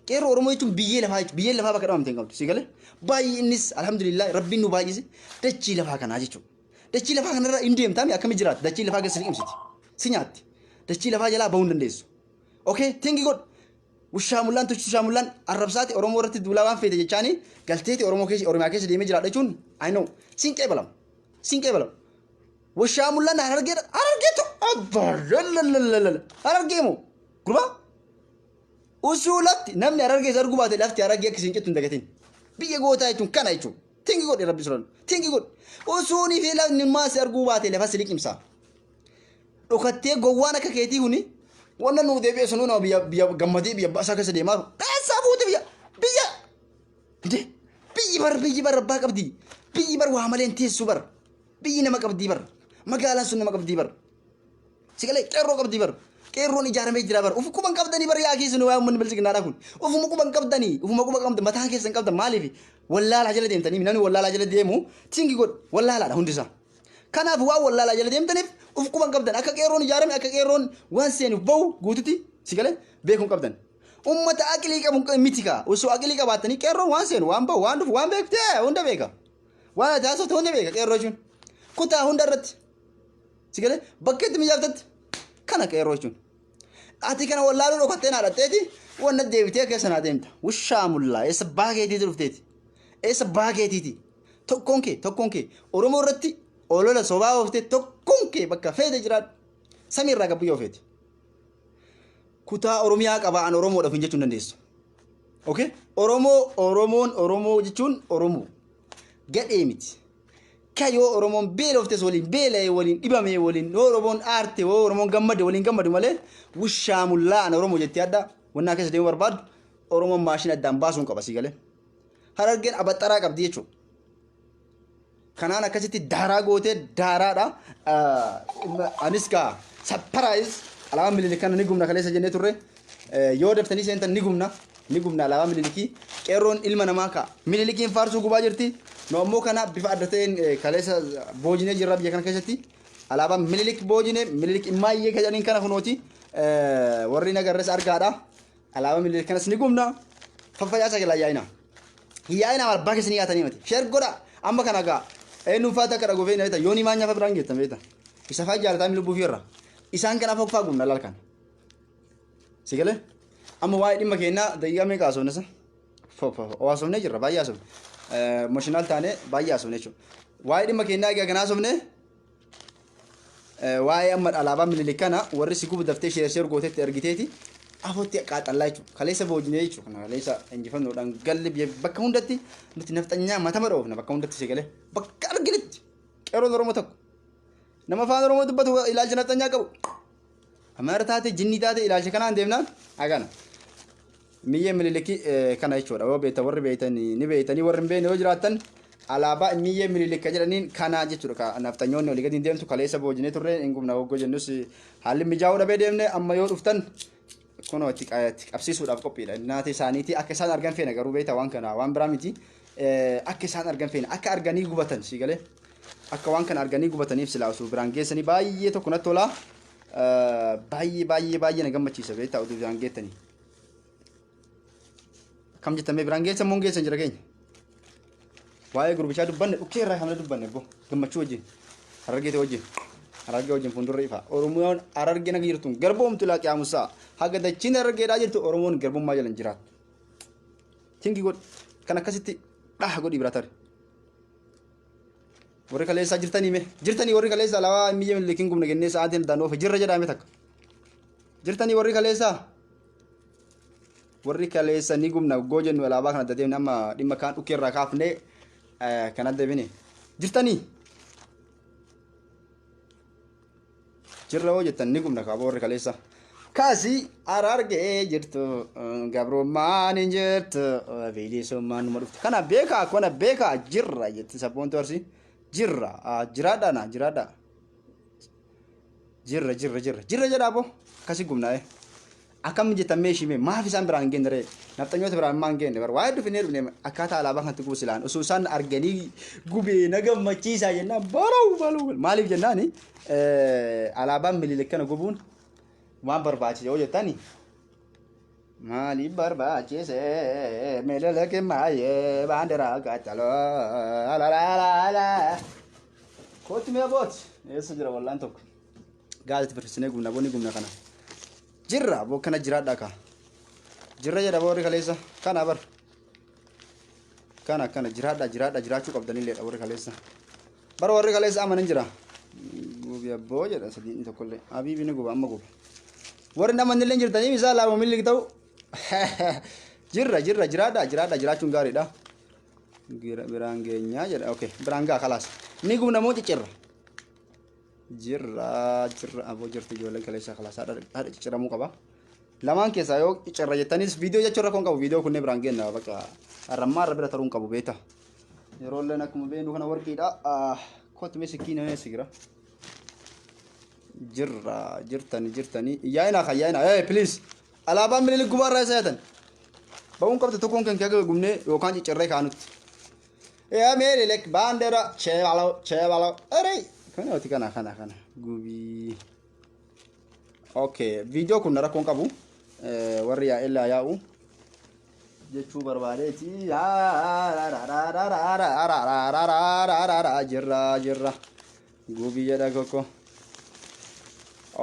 Qeerroo Oromoo jechuun biyyee lafaa jechuudha. Biyyeen lafaa bakka dhabamte hin qabdu. Si galee? Baay'innis alhamdulillah rabbiin nu baay'ise dachii lafaa kanaa jechuudha. Dachii lafaa kanarra hin deemtaami akkami jiraata? Dachii lafaa keessa si liqimsiti. Si nyaatti. Dachii lafaa jalaa bahuu hin dandeessu. Okay, tingi godhu. Ushaa mullaan tuchi ushaa mullaan arrabsaati Oromoo irratti duulaa waan feete jechaani galteeti Oromoo keessa Oromiyaa keessa deemee jiraadha jechuun I know. Siin qeebalamu. Siin qeebalamu. Washaa mullaan harargee harargeetu abba harargee moo gurbaa Usuu lafti namni Harargee isa arguu baate lafti Harargee akka isin cittu hin dagatin. Biyya gootaa jechuun kana jechuudha. Tingi godhi rabbi sodaadhu. Tingi godhi. Usuunii fi lafni maa si arguu baate lafa si liqimsa. Dhokattee gowwaan akka keetii kuni wanna nuu deebi'e sunuu nama biyya biyya gammadee biyya abbaa isaa keessa deemaa jiru. Eessaa fuute biyya biyya Inde biyyi bar biyyi bar abbaa qabdi. Biyyi bar waa malee hin teessu bar. Biyyi nama qabdii bar. Magaalaan sun nama qabdii bar. Sigalee qeerroo qabdii bar. Qeerroon ijaaramee jira bar. Uf quban qabdanii bar yaa keessan waa uummanni bilchiginnaadhaa kun. Ufuma quban qabdanii. Ufuma quba qabdan mataa keessan qabdan maaliif wallaalaa jala deemtanii namni wallaalaa jala deemu tingi godhu wallaalaadha hundisaa. Kanaaf waan wallaalaa jala deemtaniif uf quban qabdan akka qeerroon ijaarame akka qeerroon waan seenuuf bahu guututti sigalee beekuun qabdan. Ummata aqlii qabu miti kaa osoo aqlii qabaattanii qeerroon waan seenu waan bahu waan dhufu waan beektee hunda beeka. Waan ati haasofte hunda beeka qeerroo jechuun. Kutaa hunda irratti. Si galee bakka itti mijaaftetti kana qeerroo jechuun. Ati kana wallaaluu dhokattee naa dhaqxeeti wanna deebitee keessa naa deemta. Wushaa mullaa eessa baa keetiiti dhufteeti. Eessa baa keetiiti. Tokkoon kee tokkoon kee Oromoo irratti olola sobaa ooftee tokkoon kee bakka feete jiraadhu. Samii irraa gabbu yoo feete. Kutaa Oromiyaa qaba an Oromoodhaaf hin jechuu hin dandeessu. Okay? Oromoo Oromoon Oromoo jechuun Oromoo. Gadhee miti. Ka yoo Oromoon beeloftes waliin beela'e waliin dhibame waliin yoo Oromoon aarte yoo Oromoon gammade waliin gammadu malee wushaa mullaa an Oromoo jettee adda wannaa keessa deemuu barbaaddu Oromoon maashina addaan baasuun qaba sii galee. Harargeen abaxxaraa qabdi jechuudha. Kanaan akkasitti daaraa gootee daaraadha. Anis kaa surprise alaabaa Minilik kana ni gubna kaleessa jennee turre. Yoo daftanii seentan ni gubna. Ni gubna alaabaa Minilikii. Qeerroon ilma namaa kaa Minilikiin faarsuu gubaa jirti. Nu ammoo kana bifa adda ta'een kaleessa boojinee jirra biyya kana keessatti. Alaabaa Minilik boojine Minilik immaayyee jedhaniin kana kunooti. Warri nagarres argaadha. Alaabaa Minilik kanas ni gubna. Faffacaasa jalaa yaa'ina. Yaa'ina abbaa keessanii yaatanii miti. Sheer godha. Amma kana gaa. Eenyuun fa'aa takka dhagofee na beekta. Yoonii maal nyaafa biraan geettan beekta. Isa fa'aa jaalataa mi lubbuu fi irra. Isaan kana afoo fa'aa gubna laal kana. Si galee? Amma waa'ee dhimma keenyaa daqiiqaa meeqa haasofne isa? Haasofnee jirra baay'ee haasofne. Emotional taanee baay'ee haasofne jechuudha. Waa'ee dhimma keenyaa egaa kana haasofne Waa'ee amma alaabaa Minilik kana warri si gubu daftee share share gootetti ergiteeti afootti qaaxallaa jechuudha. Kaleessa boojinee jechuudha. Kana kaleessa injifannoodhaan galle biyya bakka hundatti nuti nafxanyaa matama dhoofna bakka hundatti si galee bakka arginetti qeerroon Oromoo tokko nama afaan Oromoo dubbatu ilaalcha nafxanyaa qabu. Amaara taate jinnii taate ilaalcha kanaan deemnaan hagana. Miyyee Miniliki kana jechuudha. Yoo beektan warri beektan ni beektanii warri hin beekne yoo jiraattan alaabaa Miyyee Minilik kan jedhaniin kana jechuudha. Ka nafxanyoonni olii gadi hin deemtu kaleessa boojinee turre hin gubna hoggoo jennus haalli mijaa'uu dhabee deemne amma yoo dhuftan kunoo itti qabsiisuudhaaf qophiidha. Naata isaaniitii akka isaan argan feena garuu beekta waan kana waan biraa miti. Akka isaan argan feena akka arganii gubatan sii galee akka waan kana arganii gubataniif silaa osoo biraan geessanii baay'ee tokko natti tola. Baay'ee baay'ee baay'ee na gammachiisa beektaa oduu biraan geettanii. Akkam jettan mee biraan geessan moo hin geessan jira keenya? Waa'ee gurbichaa dubbanne dhukkee irraa kamna dubbanne boo gammachuu wajjin harargeete wajjin harargee wajjin fuuldurri ifa Oromoon harargeen haga jirtu garboomtu laa qiyaamusaa haga dachiin harargeedhaa jirtu Oromoon garbummaa jala hin jiraattu. Tingi godhi kan akkasitti dhaha godhi bira tari. Warri kaleessaa jirtanii mee jirtanii warri kaleessaa alaabaa miyyee milikiin gubna kennee sa'aatiin addaan oofe jirra jedhaa mee takka. Jirtanii warri kaleessaa? Warri kaleessa ni gubna goo jennu alaabaa kana adda deemne amma dhimma kaan dhukkee irraa kaafnee kan adda deebine. Jirtanii? Jirra hoo jettan ni gubna kaaboo warri kaleessa. Kaasi Harargee jirtu gabrummaan hin jirtu bilisummaan numa dhufte. Kana beekaa kana beekaa jirra jetti sabboontu arsii. Jirra jiraadhaa naa jiraadhaa. Jirra jirra jirra jirra jedhaa boo akkasi gubnaa'e. Akkam jettan mee ishii mee maaf isaan biraan hin geenne ree nafxanyoota biraan maa hin geenne bar waa'ee dhufnee dhufnee akkaataa alaabaa kanatti gubu silaan osoo isaan arganii gubee na gammachiisaa jennaan barau baluu maaliif jennaani alaabaan Minilik kana gubuun waan barbaachise yoo jettani maaliif barbaachise Minilik maayee baandiraa qaccaloo alaalaala kootti mee booti eessa jira wallaan tokko gaazexi firfisinee gubna boonni gubna kana jirra boo kana jiraadha ka jirra jedha warri kaleessa kana bar kana kana jiraadha jiraadha jiraachuu qabdanilleedha warri kaleessa bara warri kaleessa amanan jira gubi abboo jedha sadiin tokkollee abiibi ni guba amma guba warri namanillee jirtanii isaa laama millik ta'u jirra jirra jiraadha jiraadha jiraachuun gaariidha biraan geenyaa jedha okay biraan gaa kalaas ni gubna moo ciccirra Jirra jirra aboo jirti ijoolleen kaleessa kalaas haadha haadha cicciramuu qaba. Lamaan keessaa yoo ciccirra jettanis viidiyoo jechuun rakkoon qabu viidiyoo kunneen biraan geenna bakka har'ammaa irra bira taruu hin qabu beekta. Yeroolleen akkuma beeknu kana warqiidha. Kottu mee sikkiina mee sigira. Jirra jirtani jirtani. Yaa'inaa kan yaa'inaa. Hey please. Alaabaan Minilik gubaarraa isa yaatan. Ba'uun qabda tokkoon kan kee gubnee yookaan ciccirree kaanutti. Yaa Minilik baandera cheebalo cheebalo. Aree. Kana kana kana kana gubii. Okay, viidiyoo kun rakkoon qabu. Warri yaa'ellaa yaa'u jechuu barbaadeeti. Jirra jirra. Gubii jedha kokko.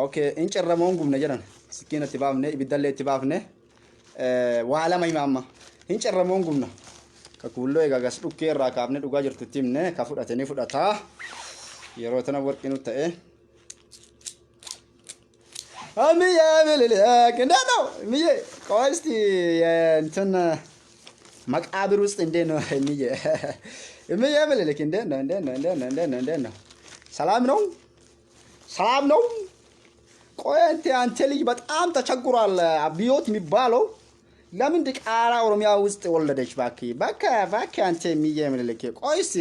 Okay, in cirramoon gubne jedhan. Sikkiin itti baafne, ibiddallee itti baafne. Waa lama hima amma. Hin cirramoon gubna. Kakuulloo egaa gas dhukkee irraa kaafne dhugaa jirtu itti himne ka fudhate ni fudhata. Yeroo tana warqii nu ta'e. እምዬ ምኒልክ እንዴት ነው እምዬ? ቆይ እስቲ እንትን መቃብር ውስጥ እንዴት ነው እምዬ? እምዬ ምኒልክ እንዴት ነው? እንዴት ነው? እንዴት ነው? እንዴት ነው? እንዴት ነው? ሰላም ነው? ሰላም ነው? ቆይ አንተ አንተ ልጅ በጣም ተቸግሯል። አብዮት የሚባለው ለምን ድቃላ ኦሮሚያ ውስጥ ወለደች? እባክህ እባክህ እባክህ አንተ እምዬ ምኒልክ ቆይ እስቲ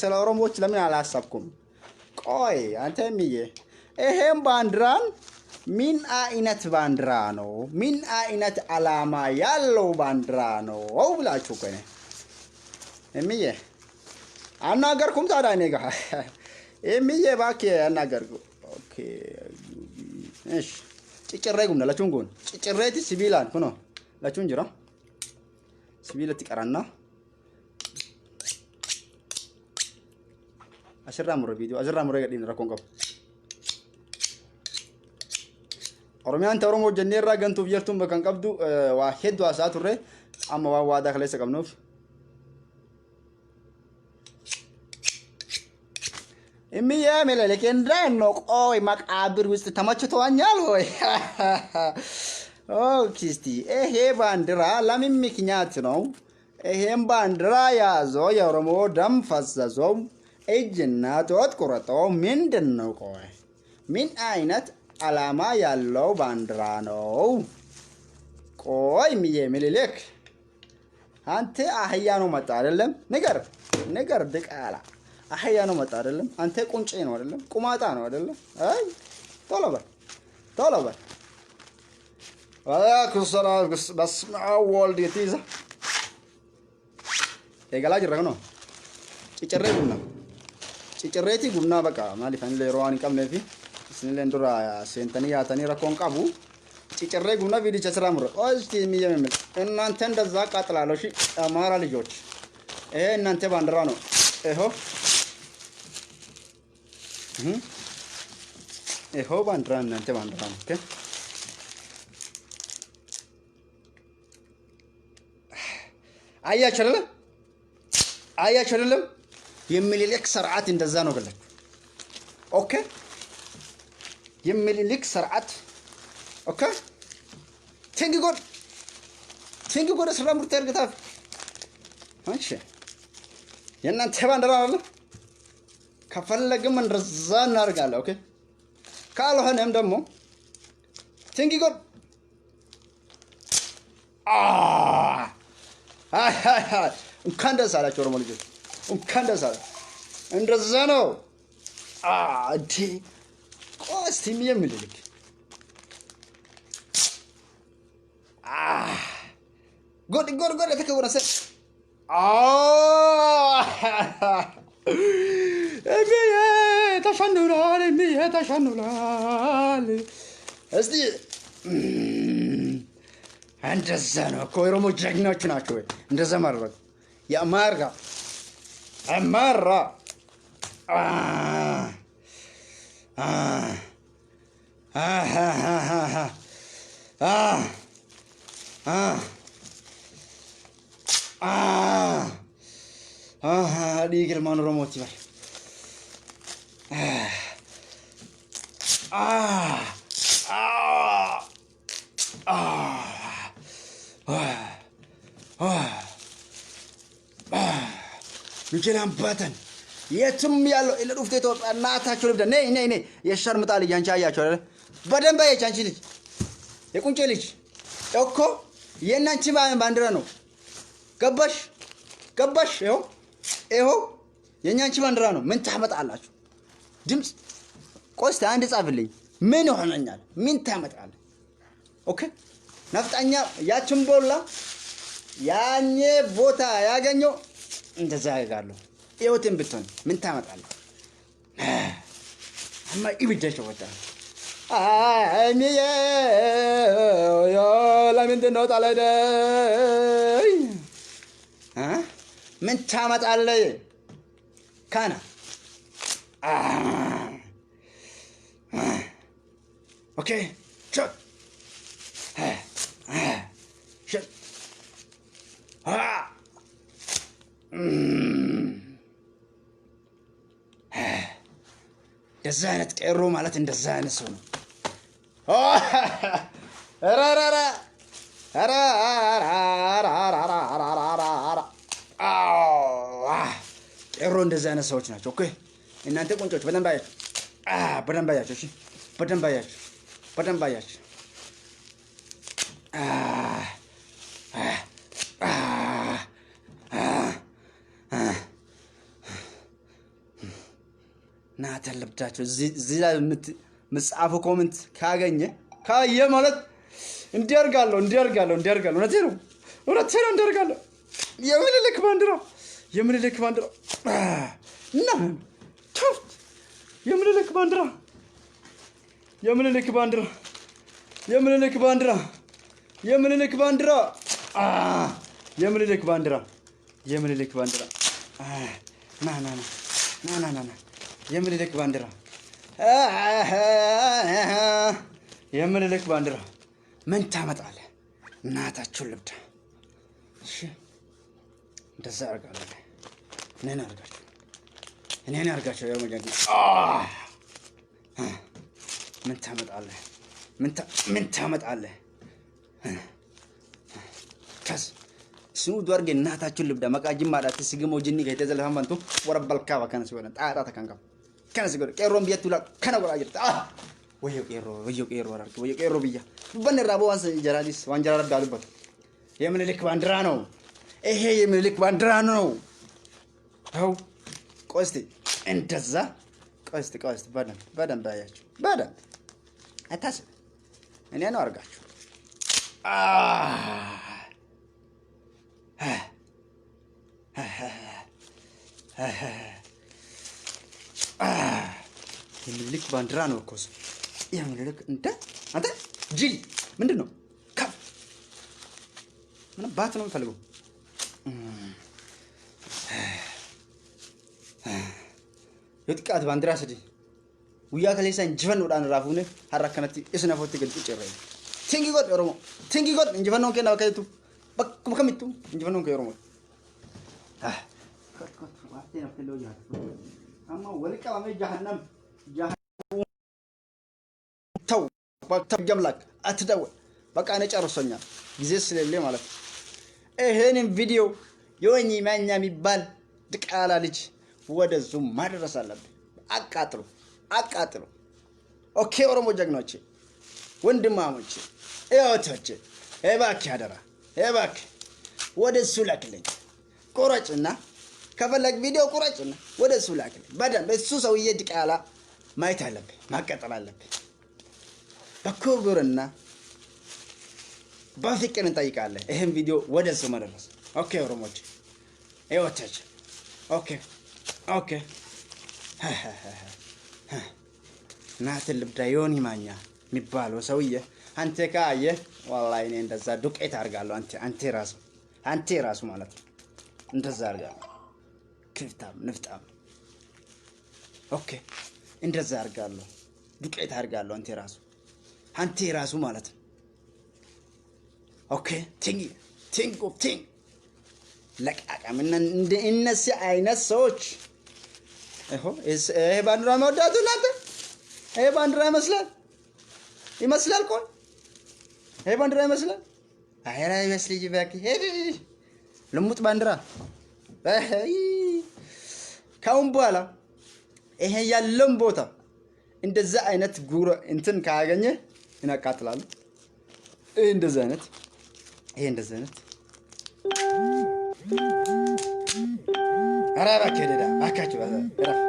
ስለ ኦሮሞዎች ለምን አላሰብኩም? ቆይ አንተ እምዬ ይሄን ባንዲራን ምን አይነት ባንዲራ ነው? ምን አይነት አላማ ያለው ባንዲራ ነው ብላችሁ እኮ እኔ እምዬ አናገርኩም። ታዲያ እኔ ጋር እምዬ እባክህ አናገርኩ። Okay እሺ ciccirree gubna lachuun kun ciccirreeti sibiilaan kunoo lachuun jira sibiilatti qaranna asirraa murre viidiyoo asirraa murree gadhiifne rakkoon qabu. Oromiyaan ta Oromoo jennee irraa gantuuf jirtuun bakka hin qabdu waa hedduu haasaa turre amma waan waadaa kaleessa qabnuuf. እምዬ ምኒልክ እንዴት ነው? ቆይ መቃብር ውስጥ ተመችቶኛል ወይ? Okay እስቲ ይሄ ባንዲራ ለምን ምክንያት ነው? ይሄን ባንዲራ ያዘው የኦሮሞ ደም ፈሰሰው እጅና ጦት ቆረጠው ምንድን ነው? ቆይ ምን አይነት አላማ ያለው ባንዲራ ነው? ቆይ እምዬ ምኒልክ አንተ አህያ ነው መጣ አይደለም? ንገር ንገር፣ ድቃላ አህያ ነው መጣ አይደለም? አንተ ቁንጬ ነው አይደለም? ቁማጣ ነው አይደለም? አይ ቶሎ በል ቶሎ በል። በስመ አብ ወልድ የትይዛ eegalaa jirra kunoo ciccirree gubna ciccirreeti gubnaa baqa maaliif anillee yeroo waan hin qabneefi isinillee dura seentanii yaatanii rakkoon qabu ciccirree gubna viidicha ስራ ምረ እስቲ የሚየምል እናንተ እንደዛ አቃጥላለሁ። እሺ አማራ ልጆች ይሄ እናንተ ባንዲራ ነው። ይኸው ይኸው ባንዲራ እናንተ ባንዲራ ነው። Okay አያችሁ አይደለም? አያችሁ አይደለም? የሚኒልክ ስርዓት እንደዛ ነው ገለችሁ። Okay የሚኒልክ ስርዓት okay thank God thank God ስራ ምርት ያርግታፍ እሺ የእናንተ ባንዲራ አለ። ከፈለግም እንደዛ እናደርጋለን። Okay ካልሆነም ደግሞ thank God እንኳን ደስ አላቸው ኦሮሞ ልጆች፣ እንኳን ደስ አላቸው። እንደዛ ነው። እንዴ ቆይ እስቲ የሚልልክ ጎድ ጎድ ጎድ የተከወነ ሰ እምዬ ተሸንኗል፣ እምዬ ተሸንኗል። እስቲ እንደዛ ነው እኮ የኦሮሞ ጀግኖች ናቸው። እንደዛ ማድረግ የአማራ አማራ dhiiga ilmaan Oromooti bare. Nu jalaan baatan የትም ያለው ለዱፍቴ ኢትዮጵያ እናታቸው ልብዳ ነይ ነይ ነይ የሸርምጣ ልጅ አንቺ አያቸው አይደለ? በደንብ አየች። አንቺ ልጅ የቁንጬ ልጅ እኮ የእናንቺ ባንዲራ ነው። ገባሽ ገባሽ? ይኸው ይኸው የእኛ አንቺ ባንዲራ ነው። ምን ታመጣላችሁ? ድምፅ ቆይ እስቲ አንድ ጻፍልኝ። ምን ይሆነኛል? ምን ታመጣለህ? Okay ነፍጠኛ ያችን ቦላ ያኔ ቦታ ያገኘው እንደዛ ያደርጋለሁ። ህይወትን ብትሆን ምን ታመጣለህ? አማ ኢብደሽ ወጣ አይሚዬ ለምንድን ነው ጣለደ? ምን ታመጣለህ? ካና okay ሸት ሸት እንደዛ አይነት ቄሮ ማለት እንደዛ አይነት ሰው ነው። ኧረ ኧረ ቄሮ እንደዛ አይነት ሰዎች ናቸው። Okay እናንተ ቁንጮች በደንብ አያችሁ፣ በደንብ አያችሁ፣ እሺ በደንብ አያችሁ፣ በደንብ አያችሁ። ናት ያለብዳቸው እዚህ ላይ የምትጻፈው comment ካገኘ ካየ ማለት እንዲያርጋለሁ እንዲያርጋለሁ እንዲያርጋለሁ። እውነቴ ነው እውነቴ ነው እንዲያርጋለሁ። የምኒልክ ባንዲራ የምኒልክ ባንዲራ እና የምኒልክ ባንዲራ የምኒልክ ባንዲራ የምኒልክ ባንዲራ የምኒልክ ባንዲራ የምኒልክ ባንዲራ የምኒልክ ባንዲራ ና ና ና ና ና ና የምኒልክ ባንዲራ የምኒልክ ባንዲራ ምን ታመጣለህ? እናታችሁን ልብዳ። እሺ እንደዛ አርጋለሁ። እኔን አርጋችሁ እኔን አርጋችሁ ምን ታመጣለህ? ምን ታመጣለህ? ከስ ስኑ ዱአርጌ እናታችሁን ልብዳ maqaa jimmaadhaatti sigimoo jinni keetee zalfamantu warra balkaaba kana si godhan xaaxaa takkan qabu kana si godhan qeerroon biyyatti ulaa kana godhaa jirta wayyo qeerroo wayyo qeerroo arge wayyo qeerroo biyya dubbanni irraa boo waan jaraadis waan jaraa rabbi haa dubbatu የምኒልክ ባንዲራ ነው ይሄ የምኒልክ ባንዲራ ነው። ተው ቆይ እስቲ እንደዛ ቆይ እስቲ ቆይ እስቲ በደንብ በደንብ አያችሁ በደንብ አታስብ እኔ ነው አድርጋችሁ የምኒልክ ባንዲራ ነው እኮ እሱ። የምኒልክ እንደ አንተ ጅል ምንድን ነው? ከፍ ምን ባት ነው የምፈልገው? የጥቃት ባንዲራ sadi guyyaa kaleessa injifannoodhaan irraa fuune har'a akkanatti isin afootti gadi cucceerra. Tingi godhe Oromoo. Tingi godhe injifannoon kenna bakka jettu bakkuma kamittuu injifannoon kee Oromoo. Amma wali qabamee jahannam ተው ጀምላክ አትደውል። በቃ እኔ ጨርሶኛል፣ ጊዜ ስለሌለ ማለት ነው። ይሄንን ቪዲዮ ዮኒ ማኛ የሚባል ድቃላ ልጅ ወደ ዙም ማድረስ አለብን። አቃጥሉ አቃጥሉ። Okay ኦሮሞ ጀግኖቼ፣ ወንድማሞቼ፣ እህቶቼ እባክህ አደራ እባክህ ወደ እሱ ላክልኝ። ቁረጭና ከፈለግ ቪዲዮ ቁረጭና ወደ እሱ ላክልኝ። በደንብ እሱ ሰውዬ ድቃላ ማየት አለብህ፣ ማቀጠል አለብህ። በክብርና በፍቅር እንጠይቃለን። ይህን ቪዲዮ ወደ እሱ መድረስ። Okay ኦሮሞች እህቶች፣ okay okay። ናትን ልብዳ ዮኒ ማኛ የሚባለው ሰውዬ አንተ ካየ ወላሂ እኔ እንደዛ ዱቄት አድርጋለሁ። አንተ አንተ ራሱ አንተ ራሱ ማለት ነው እንደዛ አድርጋለሁ። ክፍታም ንፍጣም። Okay እንደዛ አድርጋለሁ፣ ዱቄት አድርጋለሁ። አንተ ራሱ አንተ ራሱ ማለት ነው። Okay think think of think ለቃቃም እንደ እነዚህ አይነት ሰዎች ይሄ ባንዲራ መወዳቱ እናንተ ይሄ ባንዲራ ይመስላል ይመስላል። ቆይ ይሄ ባንዲራ ይመስላል? አይ ይመስልኝ። እባክህ ልሙጥ ባንዲራ። ካሁን በኋላ ይሄ ያለውን ቦታ እንደዛ አይነት ጉረ እንትን ካገኘ እናቃጥላለሁ። ይሄ እንደዛ አይነት ይሄ እንደዛ አይነት ኧረ እባክህ ደዳ እባካችሁ እረፍ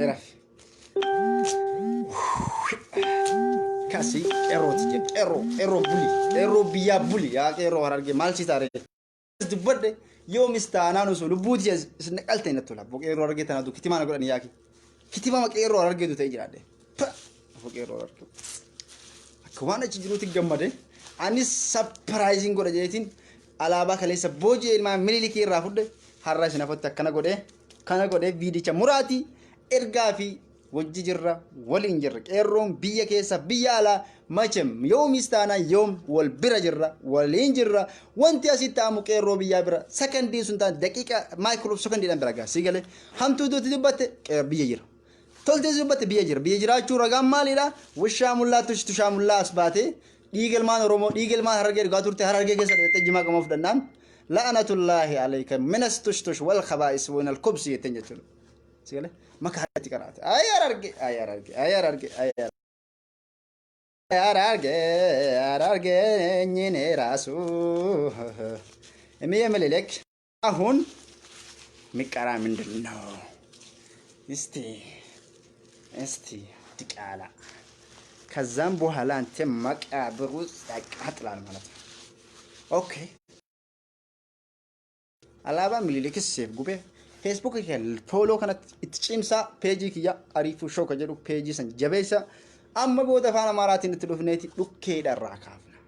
እረፍ። Kasi qeerrooti jedhe qeerroo qeerroo buli qeerroo biyyaa buli yaa qeerroo harargee maal si taare dubbadhe yoomis taanaan osoo lubbuuti isin qalte natti tola abboo qeerroo harargee tanaa du kitimaa na godhani yaaki kitima qeerroo harargeetu ta'e jiraadhe abboo qeerroo harargee akka waan achi jiruutti gammade anis sapiraayiziin godha jedheetiin alaabaa kaleessa booji'ee ilmaan minilikii irraa fudhe har'a isin afotti akkana godhee kana godhee viidicha muraatii ergaa fi wajji jirra waliin jirra qeerroon biyya keessa biyya alaa machem yoomis taanaa yoom wal bira jirra waliin jirra wanti asitti ta'amu qeerroo biyyaa bira sakandii sun ta'an daqiiqa maayikiroo sekondiidhaan bira gaa sii galee hamtuu duuti dubbatte biyya jira toltee dubbatte biyya jira biyya jiraachuu ragaan maalidha wishaa mullaa tushaa mullaa as baatee Dhiiga ilmaan Oromoo, dhiiga ilmaan Harargee dhugaa turte Harargee keessa dhaqxee jimaa qamoo fudhannaan la'anatullaahi alayka minas tushtush wal khabaa'is winal kubsi jetteen jechuudha. Si galee makaa itti qaraate. Ay Harargee, ay Harargee, ay Harargee, ay Harargee, Harargee nyine raasu. Emiye Minilik አሁን ሚቀራ ምንድን ነው? እስቲ እስቲ ድቃላ ከዛም በኋላ አንተ መቃብር ውስጥ ያቃጥላል ማለት ነው። ኦኬ alaabaa mililikis seef gubee feesbuuk kiyya fooloo kanatti itti cimsaa peejii kiyya ariifuu show ka jedhu peejii san jabeessa amma booda afaan amaaraatiin itti dhufneeti dhukkeedha irraa kaafna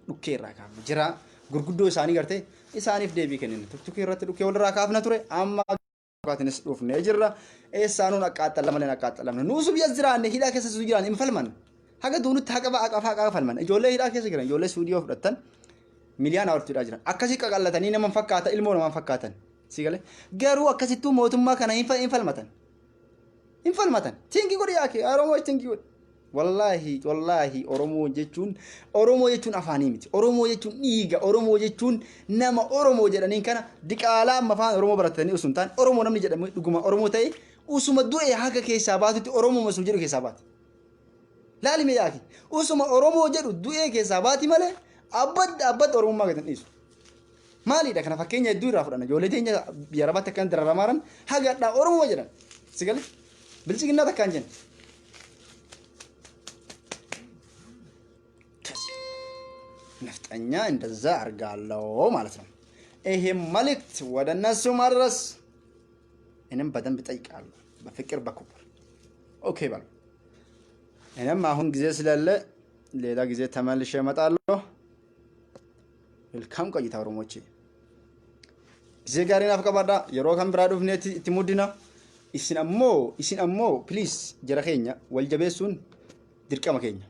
dhukkee irraa kaafna jira gurguddoo isaanii gartee isaaniif deebii kennina tuktukii irratti dhukkee walirraa kaafna ture amma Dhugaatiinis dhufnee jirra. Eessaa nuun aqqaaxxalla malee aqqaaxxalamne. Nuusu biyya jiraanne hidhaa keessa su jiraan hin falman. Haga duunutti haqa haqa haqa falman. Ijoollee hidhaa keessa jiran ijoollee suudiyoo fudhattan miliyaana oltu hidhaa jiran. Akkasii qaqallatanii nama hin fakkaatan ilmoo nama hin fakkaatan. Si galee garuu akkasittuu mootummaa kana hin falmatan. Hin falmatan. Tingi godhi yaake Oromoo tingi godhi. Wallaahi wallaahi Oromoo jechuun Oromoo jechuun afaanii miti. Oromoo jechuun dhiiga. Oromoo jechuun nama Oromoo jedhaniin kana diqaalaa amma afaan Oromoo baratanii osoo hin taane Oromoo namni jedhamu dhuguma Oromoo ta'e usuma du'e haga keessaa baatutti Oromoo osoo jedhu keessaa baate. Laali mee yaaki. Usuma Oromoo jedhu du'ee keessaa baati malee abbadda abbadda Oromummaa gadi hin dhiisu. Maalidha kana fakkeenya hedduu irraa fudhanna. Ijoollee teenya biyya Arabaatti akkan dararamaa jiran haga hadhaa Oromoo jedhan. Si galee? Bilchiginnaa takka hin jenne. ነፍጠኛ እንደዛ አርጋለው ማለት ነው። ይሄ መልእክት ወደ እነሱ ማድረስ እኔም በደንብ እጠይቃለሁ፣ በፍቅር በክብር ኦኬ በሉ። እኔም አሁን ጊዜ ስለሌለ ሌላ ጊዜ ተመልሼ እመጣለሁ። መልካም ቆይታ ኦሮሞቼ። Gisee gaarii naaf qabaadha. Yeroo kan biraa dhufneetti itti muddina. Isin ammoo isin ammoo please jara keenya wal jabeessuun dirqama keenya.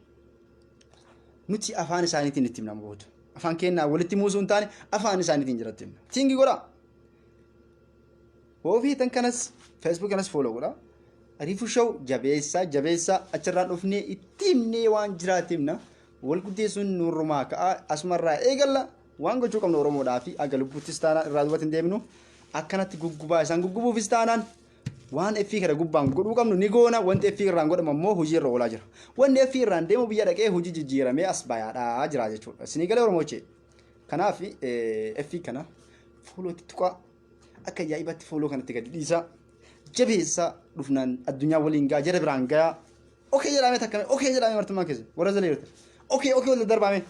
Nuti afaan isaaniitiin itti himna booda. Afaan keenyaa walitti muusuu hin taane afaan isaaniitiin jiratti himna. Tingi godhaa. Ofii tan kanas Facebook kanas follow godhaa. Ariifu show jabeessaa jabeessaa achirraan dhufnee itti himnee waan jiraatti himna. Wal guddeessuun nurrumaa ka'a asumarraa eegalla. Waan gochuu qabnu Oromoodhaa fi aga lubbuuttis taanaan irraa duubatti hin deemnu. Akkanatti guggubaa isaan guggubuufis taanaan waan effii kana gubbaan godhuu qabnu ni goona. Wanti effii irraan godhamu ammoo hojii irra oolaa jira. Wanni effii irraan deemu biyya dhaqee hojii jijjiiramee as bayaadhaa jira jechuudha. Isinii galee Oromoochee. Kanaaf effii kana fuuloo itti tuqaa akka ajaa'ibatti fuuloo kanatti gadi dhiisaa jabeessaa dhufnaan addunyaa waliin gaa jara biraan gayaa. Okee jedhamee takka okee jedhamee martummaan keessa warra jala jirtan. Okee okee wal darbaamee.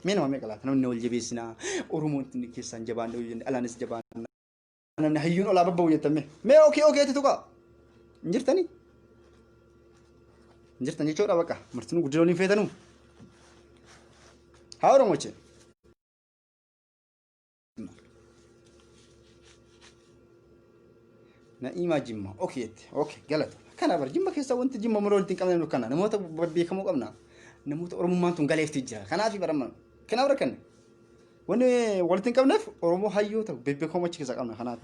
Mee nama meeqa laata namni wal jabeessinaa Oromoon inni keessaan jabaan dha'u jenne alaanis jabaan namni hayyuun olaa babba'u jettan mee mee okee okeetti tuqaa hin jirtanii hin jirtan jechuudha bakka martinuu guddina waliin feetanuu haa Oromoche. Na'iimaa Jimma. Okay jette. Okay galata. Kana bar Jimma keessa wanti Jimma muroo walitti hin qabne kana namoota beekamoo qabna. Namoota Oromummaan tun galeefti jira. Kanaaf baramma. Kanaaf rakkanne. Wanni walitti hin qabneef Oromoo hayyoota bebbeekamoo achi keessa qabna. Kanaaf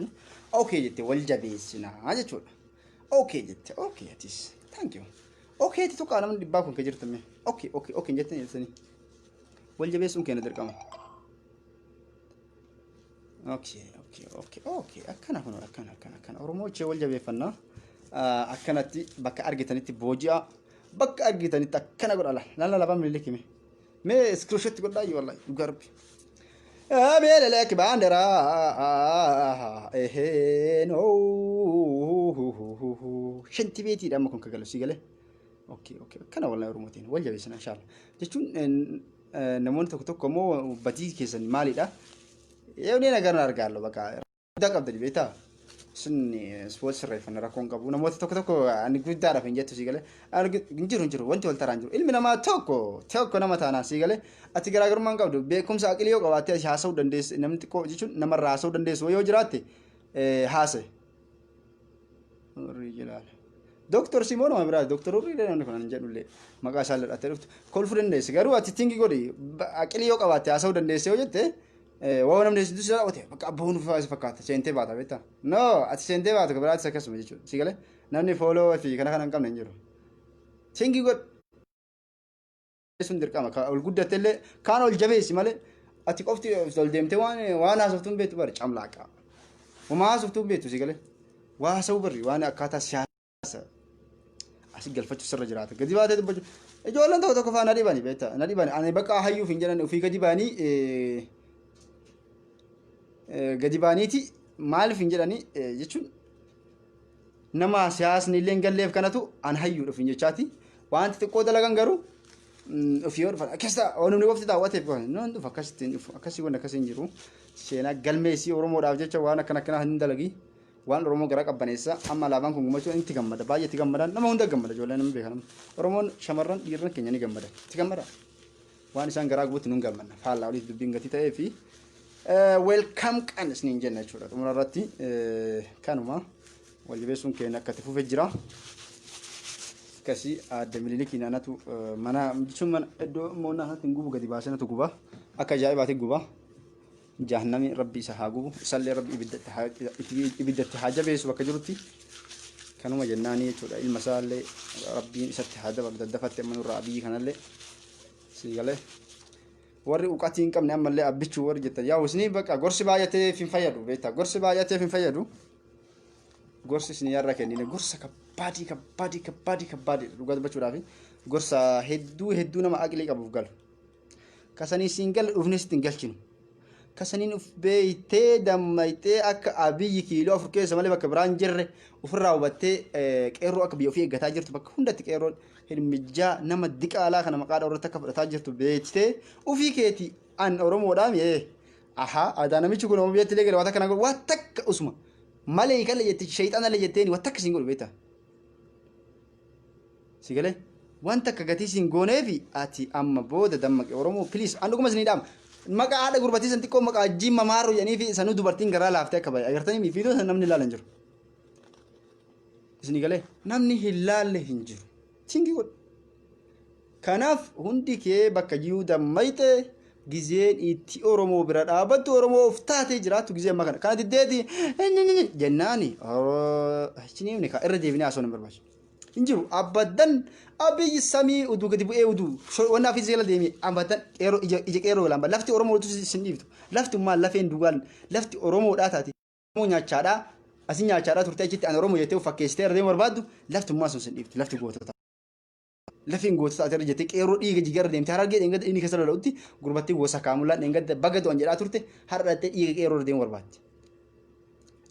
okay jette wal jabeessinaa jechuudha. Okay jette. Okay atis. Thank you. Okay itti tuqaa namni dhibbaa kun ka jirtu mee. Okay okay okay jettanii jettanii. Wal jabeessuun keenya dirqama. Okay, okay, okay, okay. Akkana kun akkana akkana akkana. Oromoo ishee wal jabeeffannaa. Akkanatti bakka argitanitti booji'a. Bakka argitanitti akkana godha laala. Laala lafaa mililik hime. Mee screenshot godhaa iyyuu wallahi dhugaa rabbi. Meelelek baandiraa eheenoo shanti beetiidha amma kun kagalu si galee. Okay, okay. Akkana wallahi Oromootiin wal jabeessina inshallah. Jechuun namoonni tokko tokko immoo badii keessan maalidha? Yoo ni nagarra argaallo bakka guddaa qabdani beektaa? Sun ispoortii sirreeffanna rakkoon qabu. Namoota tokko tokko ani guddaadhaaf hin jettu sii galee. Hin jiru hin jiru wanti wal taraan jiru. Ilmi namaa tokko tokko nama taanaan sii galee ati garaagarummaa hin qabdu. Beekumsa aqilii yoo qabaatte ati haasa'uu dandeesse namni xiqqoo jechuun namarraa haasa'uu dandeessu yoo jiraatte haasa'e. Urrii jilaala. Dooktor Simoon nama biraati. Dooktor Urrii namni kun hin jedhullee maqaa isaa ladhattee dhuftu. Kolfuu dandeesse garuu ati tingi godhi aqilii yoo qabaatte haasa'uu dandeesse yoo jette Waa namni si dursee raawwate bakka abboon ufaa si fakkaata seentee baata beektaa. No ati seentee baatu biraattis akkasuma jechuudha. Si galee namni fooloo fi kana kana hin qabne hin jiru. Singi godh sun dirqama ka ol guddatte illee kaan ol jabeessi malee ati qofti ol deemtee waan waan haasoftu hin beektu bari camlaaqa. Homaa haasoftu hin beektu si galee. Waa haasa'uu barri waan akkaataa siyaasa. Asi galfachuu sirra jiraata. Gadi baatee dubbachuu. Ijoolleen tokko tokko faa na dhibani beektaa na dhibani. Ani bakka hayyuuf hin jedhan ofii gadi baanii gadi baaniiti maaliif hin jedhani jechuun nama siyaasni illee hin galleef kanatu an hayyuudha ofiin jechaati. Wanti xiqqoo dalagan garuu ofii yoo dhufan akkas ta'a waan namni qofti daawwateef qofa hin dhufu akkasitti hin dhufu akkasii wanti akkasii hin jiru. Seenaa galmeessii Oromoodhaaf jecha waan akkana akkanaa hin dalagi. Waan Oromoo garaa qabbaneessa. Amma alaabaan kun gummachuun itti gammada. Baay'ee itti gammada. Nama hunda gammada. Ijoolleen nama beekan. Oromoon shamarran dhiirran keenya ni gammada. Itti gammada. Waan isaan garaa gubutti nun gammanna. Faallaa oliif dubbiin gatii ta'ee fi welcome qan isiniin jenna jechuudha. Xumura irratti kanuma wal jabeessuun keenya akka itti fufe jira. Akkasii aadde Minilikiin anatu mana jechuun mana iddoo moonnaa sanatti hin gubu gadi baasee natu guba. Akka ajaa'ibaatti guba. Jahannami Rabbi isa haa gubu isallee Rabbi ibiddatti haa jabeessu bakka jirutti kanuma jennaanii jechuudha ilma isaallee Rabbiin isatti haa dabalu daddafatti amma nurraa abiyyi kanallee sii galee warri uqatii hin qabne ammallee abbichuu warri jettan yaa isinii bakka gorsi baay'ateef hin fayyadu beektaa gorsi baay'ateef hin fayyadu gorsi isinii har'a kennine gorsa kabbaadii kabbaadii kabbaadii kabbaadii dhugaa dubbachuudhaaf gorsa hedduu hedduu nama aqlii qabuuf galu. Ka sanii siin galle dhufnee sitti hin galchinu. Ka saniin uf beeytee dammayxee akka Abiyyi kiiloo 4 keessa malee bakka biraan jirre ofirraa hubattee qeerroo akka biyya ofii eeggataa jirtu bakka hundatti qeerroon hirmijjaa nama diqaalaa kana maqaa dha'u irratti akka fudhataa jirtu beektee ufii keetii an Oromoodhaa mi'ee ahaa aadaa namichi kun Oromoo biyyatti illee gale waan takka na godhu waan takka usuma malee kalle jetti sheexana illee jetteeni waan takka siin godhu beektaa. Si galee? Waan takka gatii siin gooneefi ati amma booda dammaqi Oromoo please an dhuguma isinii dhaama. Maqaa haadha gurbatii san xiqqoo maqaa jimma maarroo jedhanii fi sanuu dubartiin garaa laaftee akka bahe agartanii viidiyoo san namni ilaalan jiru. Isinii galee namni hin laalle hin jiru. Tingi godhu. Kanaaf hundi kee bakka jiruu dammayxe gizeen itti Oromoo bira dhaabattu Oromoo of taatee jiraattu gizee ammaa kana. Kana diddeeti jennaani isinii irra deebinee haasawuu hin barbaachisu. Hin jiru abadan Abiy samii uduu gadi bu'ee uduu wannaa fi jala deemee abadan qeeroo ija ija qeeroo galaan lafti Oromoo utuu sin dhiiftu lafti ummaa lafeen dugaan lafti Oromoodhaa taate Oromoo nyaachaadhaa asin nyaachaadhaa turte achitti an Oromoo jettee of fakkeessitee irra deemuu barbaaddu lafti ummaa sun sin dhiiftu lafti gootota lafeen gootota ati irra jettee qeeroo dhiiga jigarra deemte harargee dheengadda dhiigni keessa lola'utti gurbattii gosa kaamulaan dheengadda baga du'an jedhaa turte har'a dhattee dhiiga qeeroo irra deemuu barbaaddi.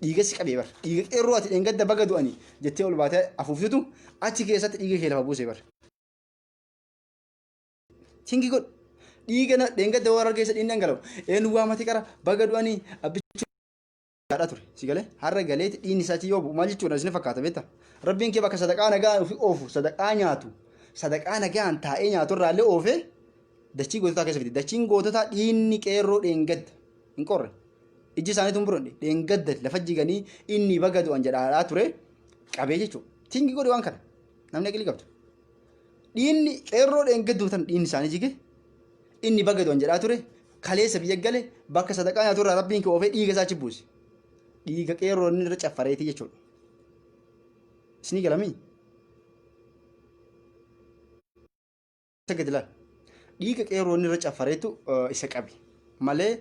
Dhiiga si qabee bar. Dhiiga qeerroo ati dheengadda baga du'anii jettee ol baatee afuuftutu achi keessatti dhiiga kee lafa buusee bar. Tingi godhu. Dhiiga na dheengadda warra keessa dhiigni dhangala'u. Eenyu waamati qara baga du'anii abbichuu haadha ture. Si galee har'a galeeti dhiigni isaa achi yoo bu'u maal jechuudha isin fakkaata beektaa? Rabbiin kee bakka sadaqaa nagaan ofii oofu sadaqaa nyaatu sadaqaa nagaan taa'ee nyaatu irraallee oofee dachii goototaa keessa fide. Dachiin goototaa dhiigni qeerroo dheengadda hin qorre. Ijji isaanii tun buradhe dheengadda lafa jiganii inni baga du'an jedhaadhaa ture qabee jechuudha. Tingi godhi waan kana namni aqilii qabdu. Dhiinni qeerroo dheengaddu tan dhiinni isaanii jige inni baga du'an jedhaa ture kaleessa biyya gale bakka sadaqaa nyaatu irraa rabbiin kee oofee dhiiga isaa achi buuse. Dhiiga qeerroo inni irra caffareeti jechuudha. Isinii galamii? Isa gadi laal. Dhiiga qeerroo inni irra caffareetu isa qabe malee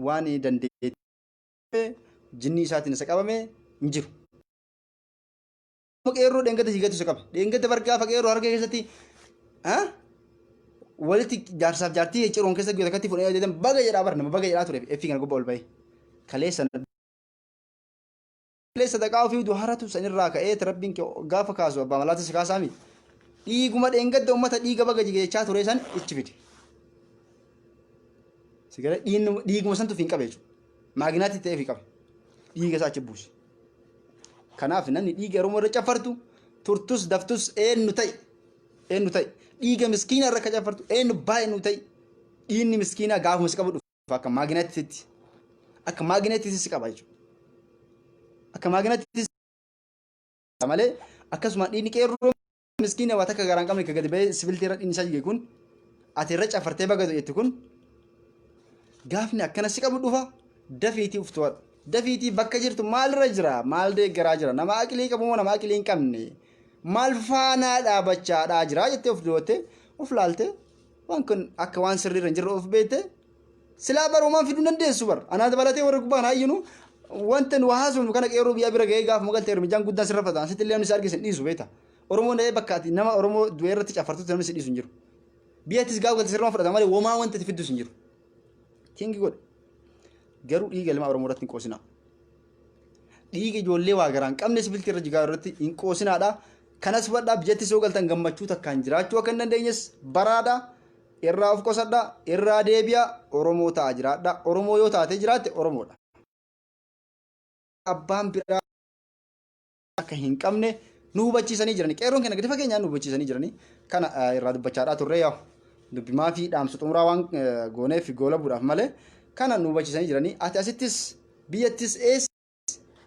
waan dandeettii jinnii isaatiin isa qabame hin jiru. Qeerroo dheengadda jigatu isa qabe. Dheengadda bar gaafa qeerroo harka keessatti Walitti jaarsaaf jaartii ciroon keessa guyyaa takkatti fuudhanii hojjetan baga jedhaa bar nama baga jedhaa ture effii kana gubbaa ol ba'ee. Kaleessa illee sadaqaa ofii duharatu sanirraa ka'ee rabbiin kee gaafa kaasu abbaa malaatti si kaasaami. Dhiiguma dheengadda uummata dhiiga baga jige jechaa ture san ichi fide. Si galee dhiiguma santu fi hin qabe jechuudha. Maaginaatti ta'ee fi qabe. Dhiiga isaa achi buuse. Kanaaf namni dhiiga Oromoo irra cafartu turtus daftus eenyu ta'e eenyu ta'e dhiiga miskiina irra akka cafartu eenyu baay'ee ta'e dhiigni miskiinaa gaafuma si qabu dhufa akka maaginaatti akka maaginaatti si qaba jechuudha. Akka maaginaatti malee akkasuma dhiigni qeerroo miskiina waa takka garaan qabne ka gadi ba'ee sibiltii irra dhiigni isaa jige kun ati irra cafartee baga jettu kun gaafni akkana si qabu dhufa dafiitii uf to'adhu. Dafiitii bakka jirtu maalirra jira maal deeggaraa jira nama aqilii qabu moo nama aqilii hin qabne maal faanaa dhaabachaadhaa jira jettee of dootte of laalte waan kun akka waan sirriirra hin jirre of beekte silaa barumaan fiduu dandeessu bar anaa dabalatee warra gubbaan hayyinu wanta nu haasofnu kana qeerroo biyyaa bira ga'ee gaafuma galte ermijaan guddaan sirra fudhata asitti illee namni si argise hin dhiisu beekta Oromoon da'ee bakka ati nama Oromoo du'ee irratti cafartutti namni si dhiisu hin jiru biyyattis gaafa galte sirruma fudhata malee womaa wanta ati fiddus hin jiru tingi godhe garuu dhiiga ilmaa Oromoo irratti hin qoosinaa. Dhiiga ijoollee waa garaan qabne sibiltii irra jigaa irratti hin qoosinaadha. Kanas hubadhaa biyyattis yoo galtan gammachuu takkaan jiraachuu akka hin dandeenyes baraadha. Irraa of qosadha, irraa deebi'a, Oromoo ta'a jiraadha. Oromoo yoo taatee jiraatte Oromoodha. Abbaan biraa akka hin qabne nu hubachiisanii jirani. Qeerroon keenya gadi fageenyaan nu hubachiisanii jirani. Kana irraa dubbachaadhaa turre yaa dubbimaa fi dhaamsa xumuraa waan gooneef goolabuudhaaf malee kana nu hubachiisanii jirani. Ati asittis biyyattis eessa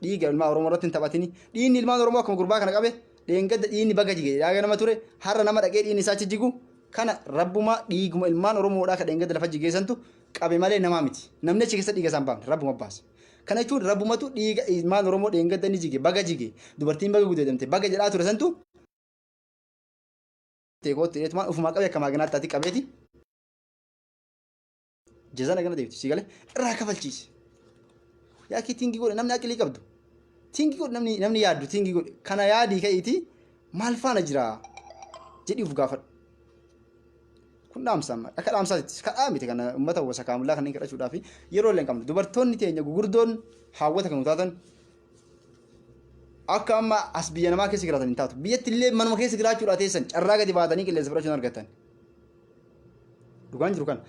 dhiiga ilmaa Oromoo irratti hin taphatini. Dhiigni ilmaan Oromoo akkuma gurbaa kana qabe dheengadda dhiigni baga jige jedhaa nama ture har'a nama dhaqee dhiigni isaa achi jigu kana rabbuma dhiiguma ilmaan Oromoodhaa ka dheengadda lafa jigeessantu qabe malee namaa miti. Namni achi keessa dhiiga isaan baafne rabbuma baase. Kana jechuun rabbumatu dhiiga ilmaan Oromoo dheengadda inni jige baga jige dubartiin baga gudeedamte baga jedhaa ture santu kootti jedheetumaan ofumaa qabe akka maaginaatti ati qabeeti. Jazaan akkana deebiti si galee irraa kafalchiisi. Yaa kee tingii godhe namni aqilii qabdu. Tingii godhe namni namni yaaddu tingii godhe kana yaadii ka'iiti maal faana jira jedhii of gaafadhu. Kun dhaamsa amma akka dhaamsaatti kadhaa miti kana uummata wasakaamullaa kanneen kadhachuudhaaf yeroo illee hin qabnu. Dubartoonni teenya gugurdoon haawwata kan taatan akka amma as biyya namaa keessa jiraatan hin taatu. Biyyatti illee manuma keessa jiraachuudhaa teessan carraa gadi baatanii qilleensa fudhachuun argatan. Dhugaan jiru kana.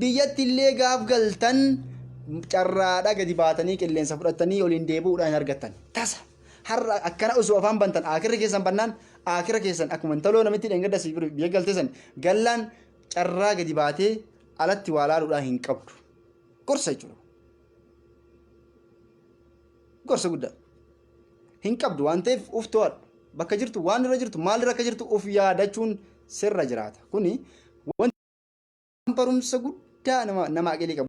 Biyyatti illee gaaf galtan carraadhaa gadi baatanii qilleensa fudhatanii oliin deebi'uudhaan hin argattan. Tasa. Har'a akkana osoo afaan bantan akirri keessan bannaan akira keessan akkuma intaloo namitti dheengadda si biyya galte san gallaan carraa gadi baatee alatti waa laaluudhaan hin qabdu. Gorsa jechuudha. Gorsa guddaa. Hin qabdu waan ta'eef uf to'adhu. Bakka jirtu waan irra jirtu maal irra akka jirtu uf yaadachuun sirra jiraata. Kuni wanta barumsa guddaa nama nama aqilii qabu.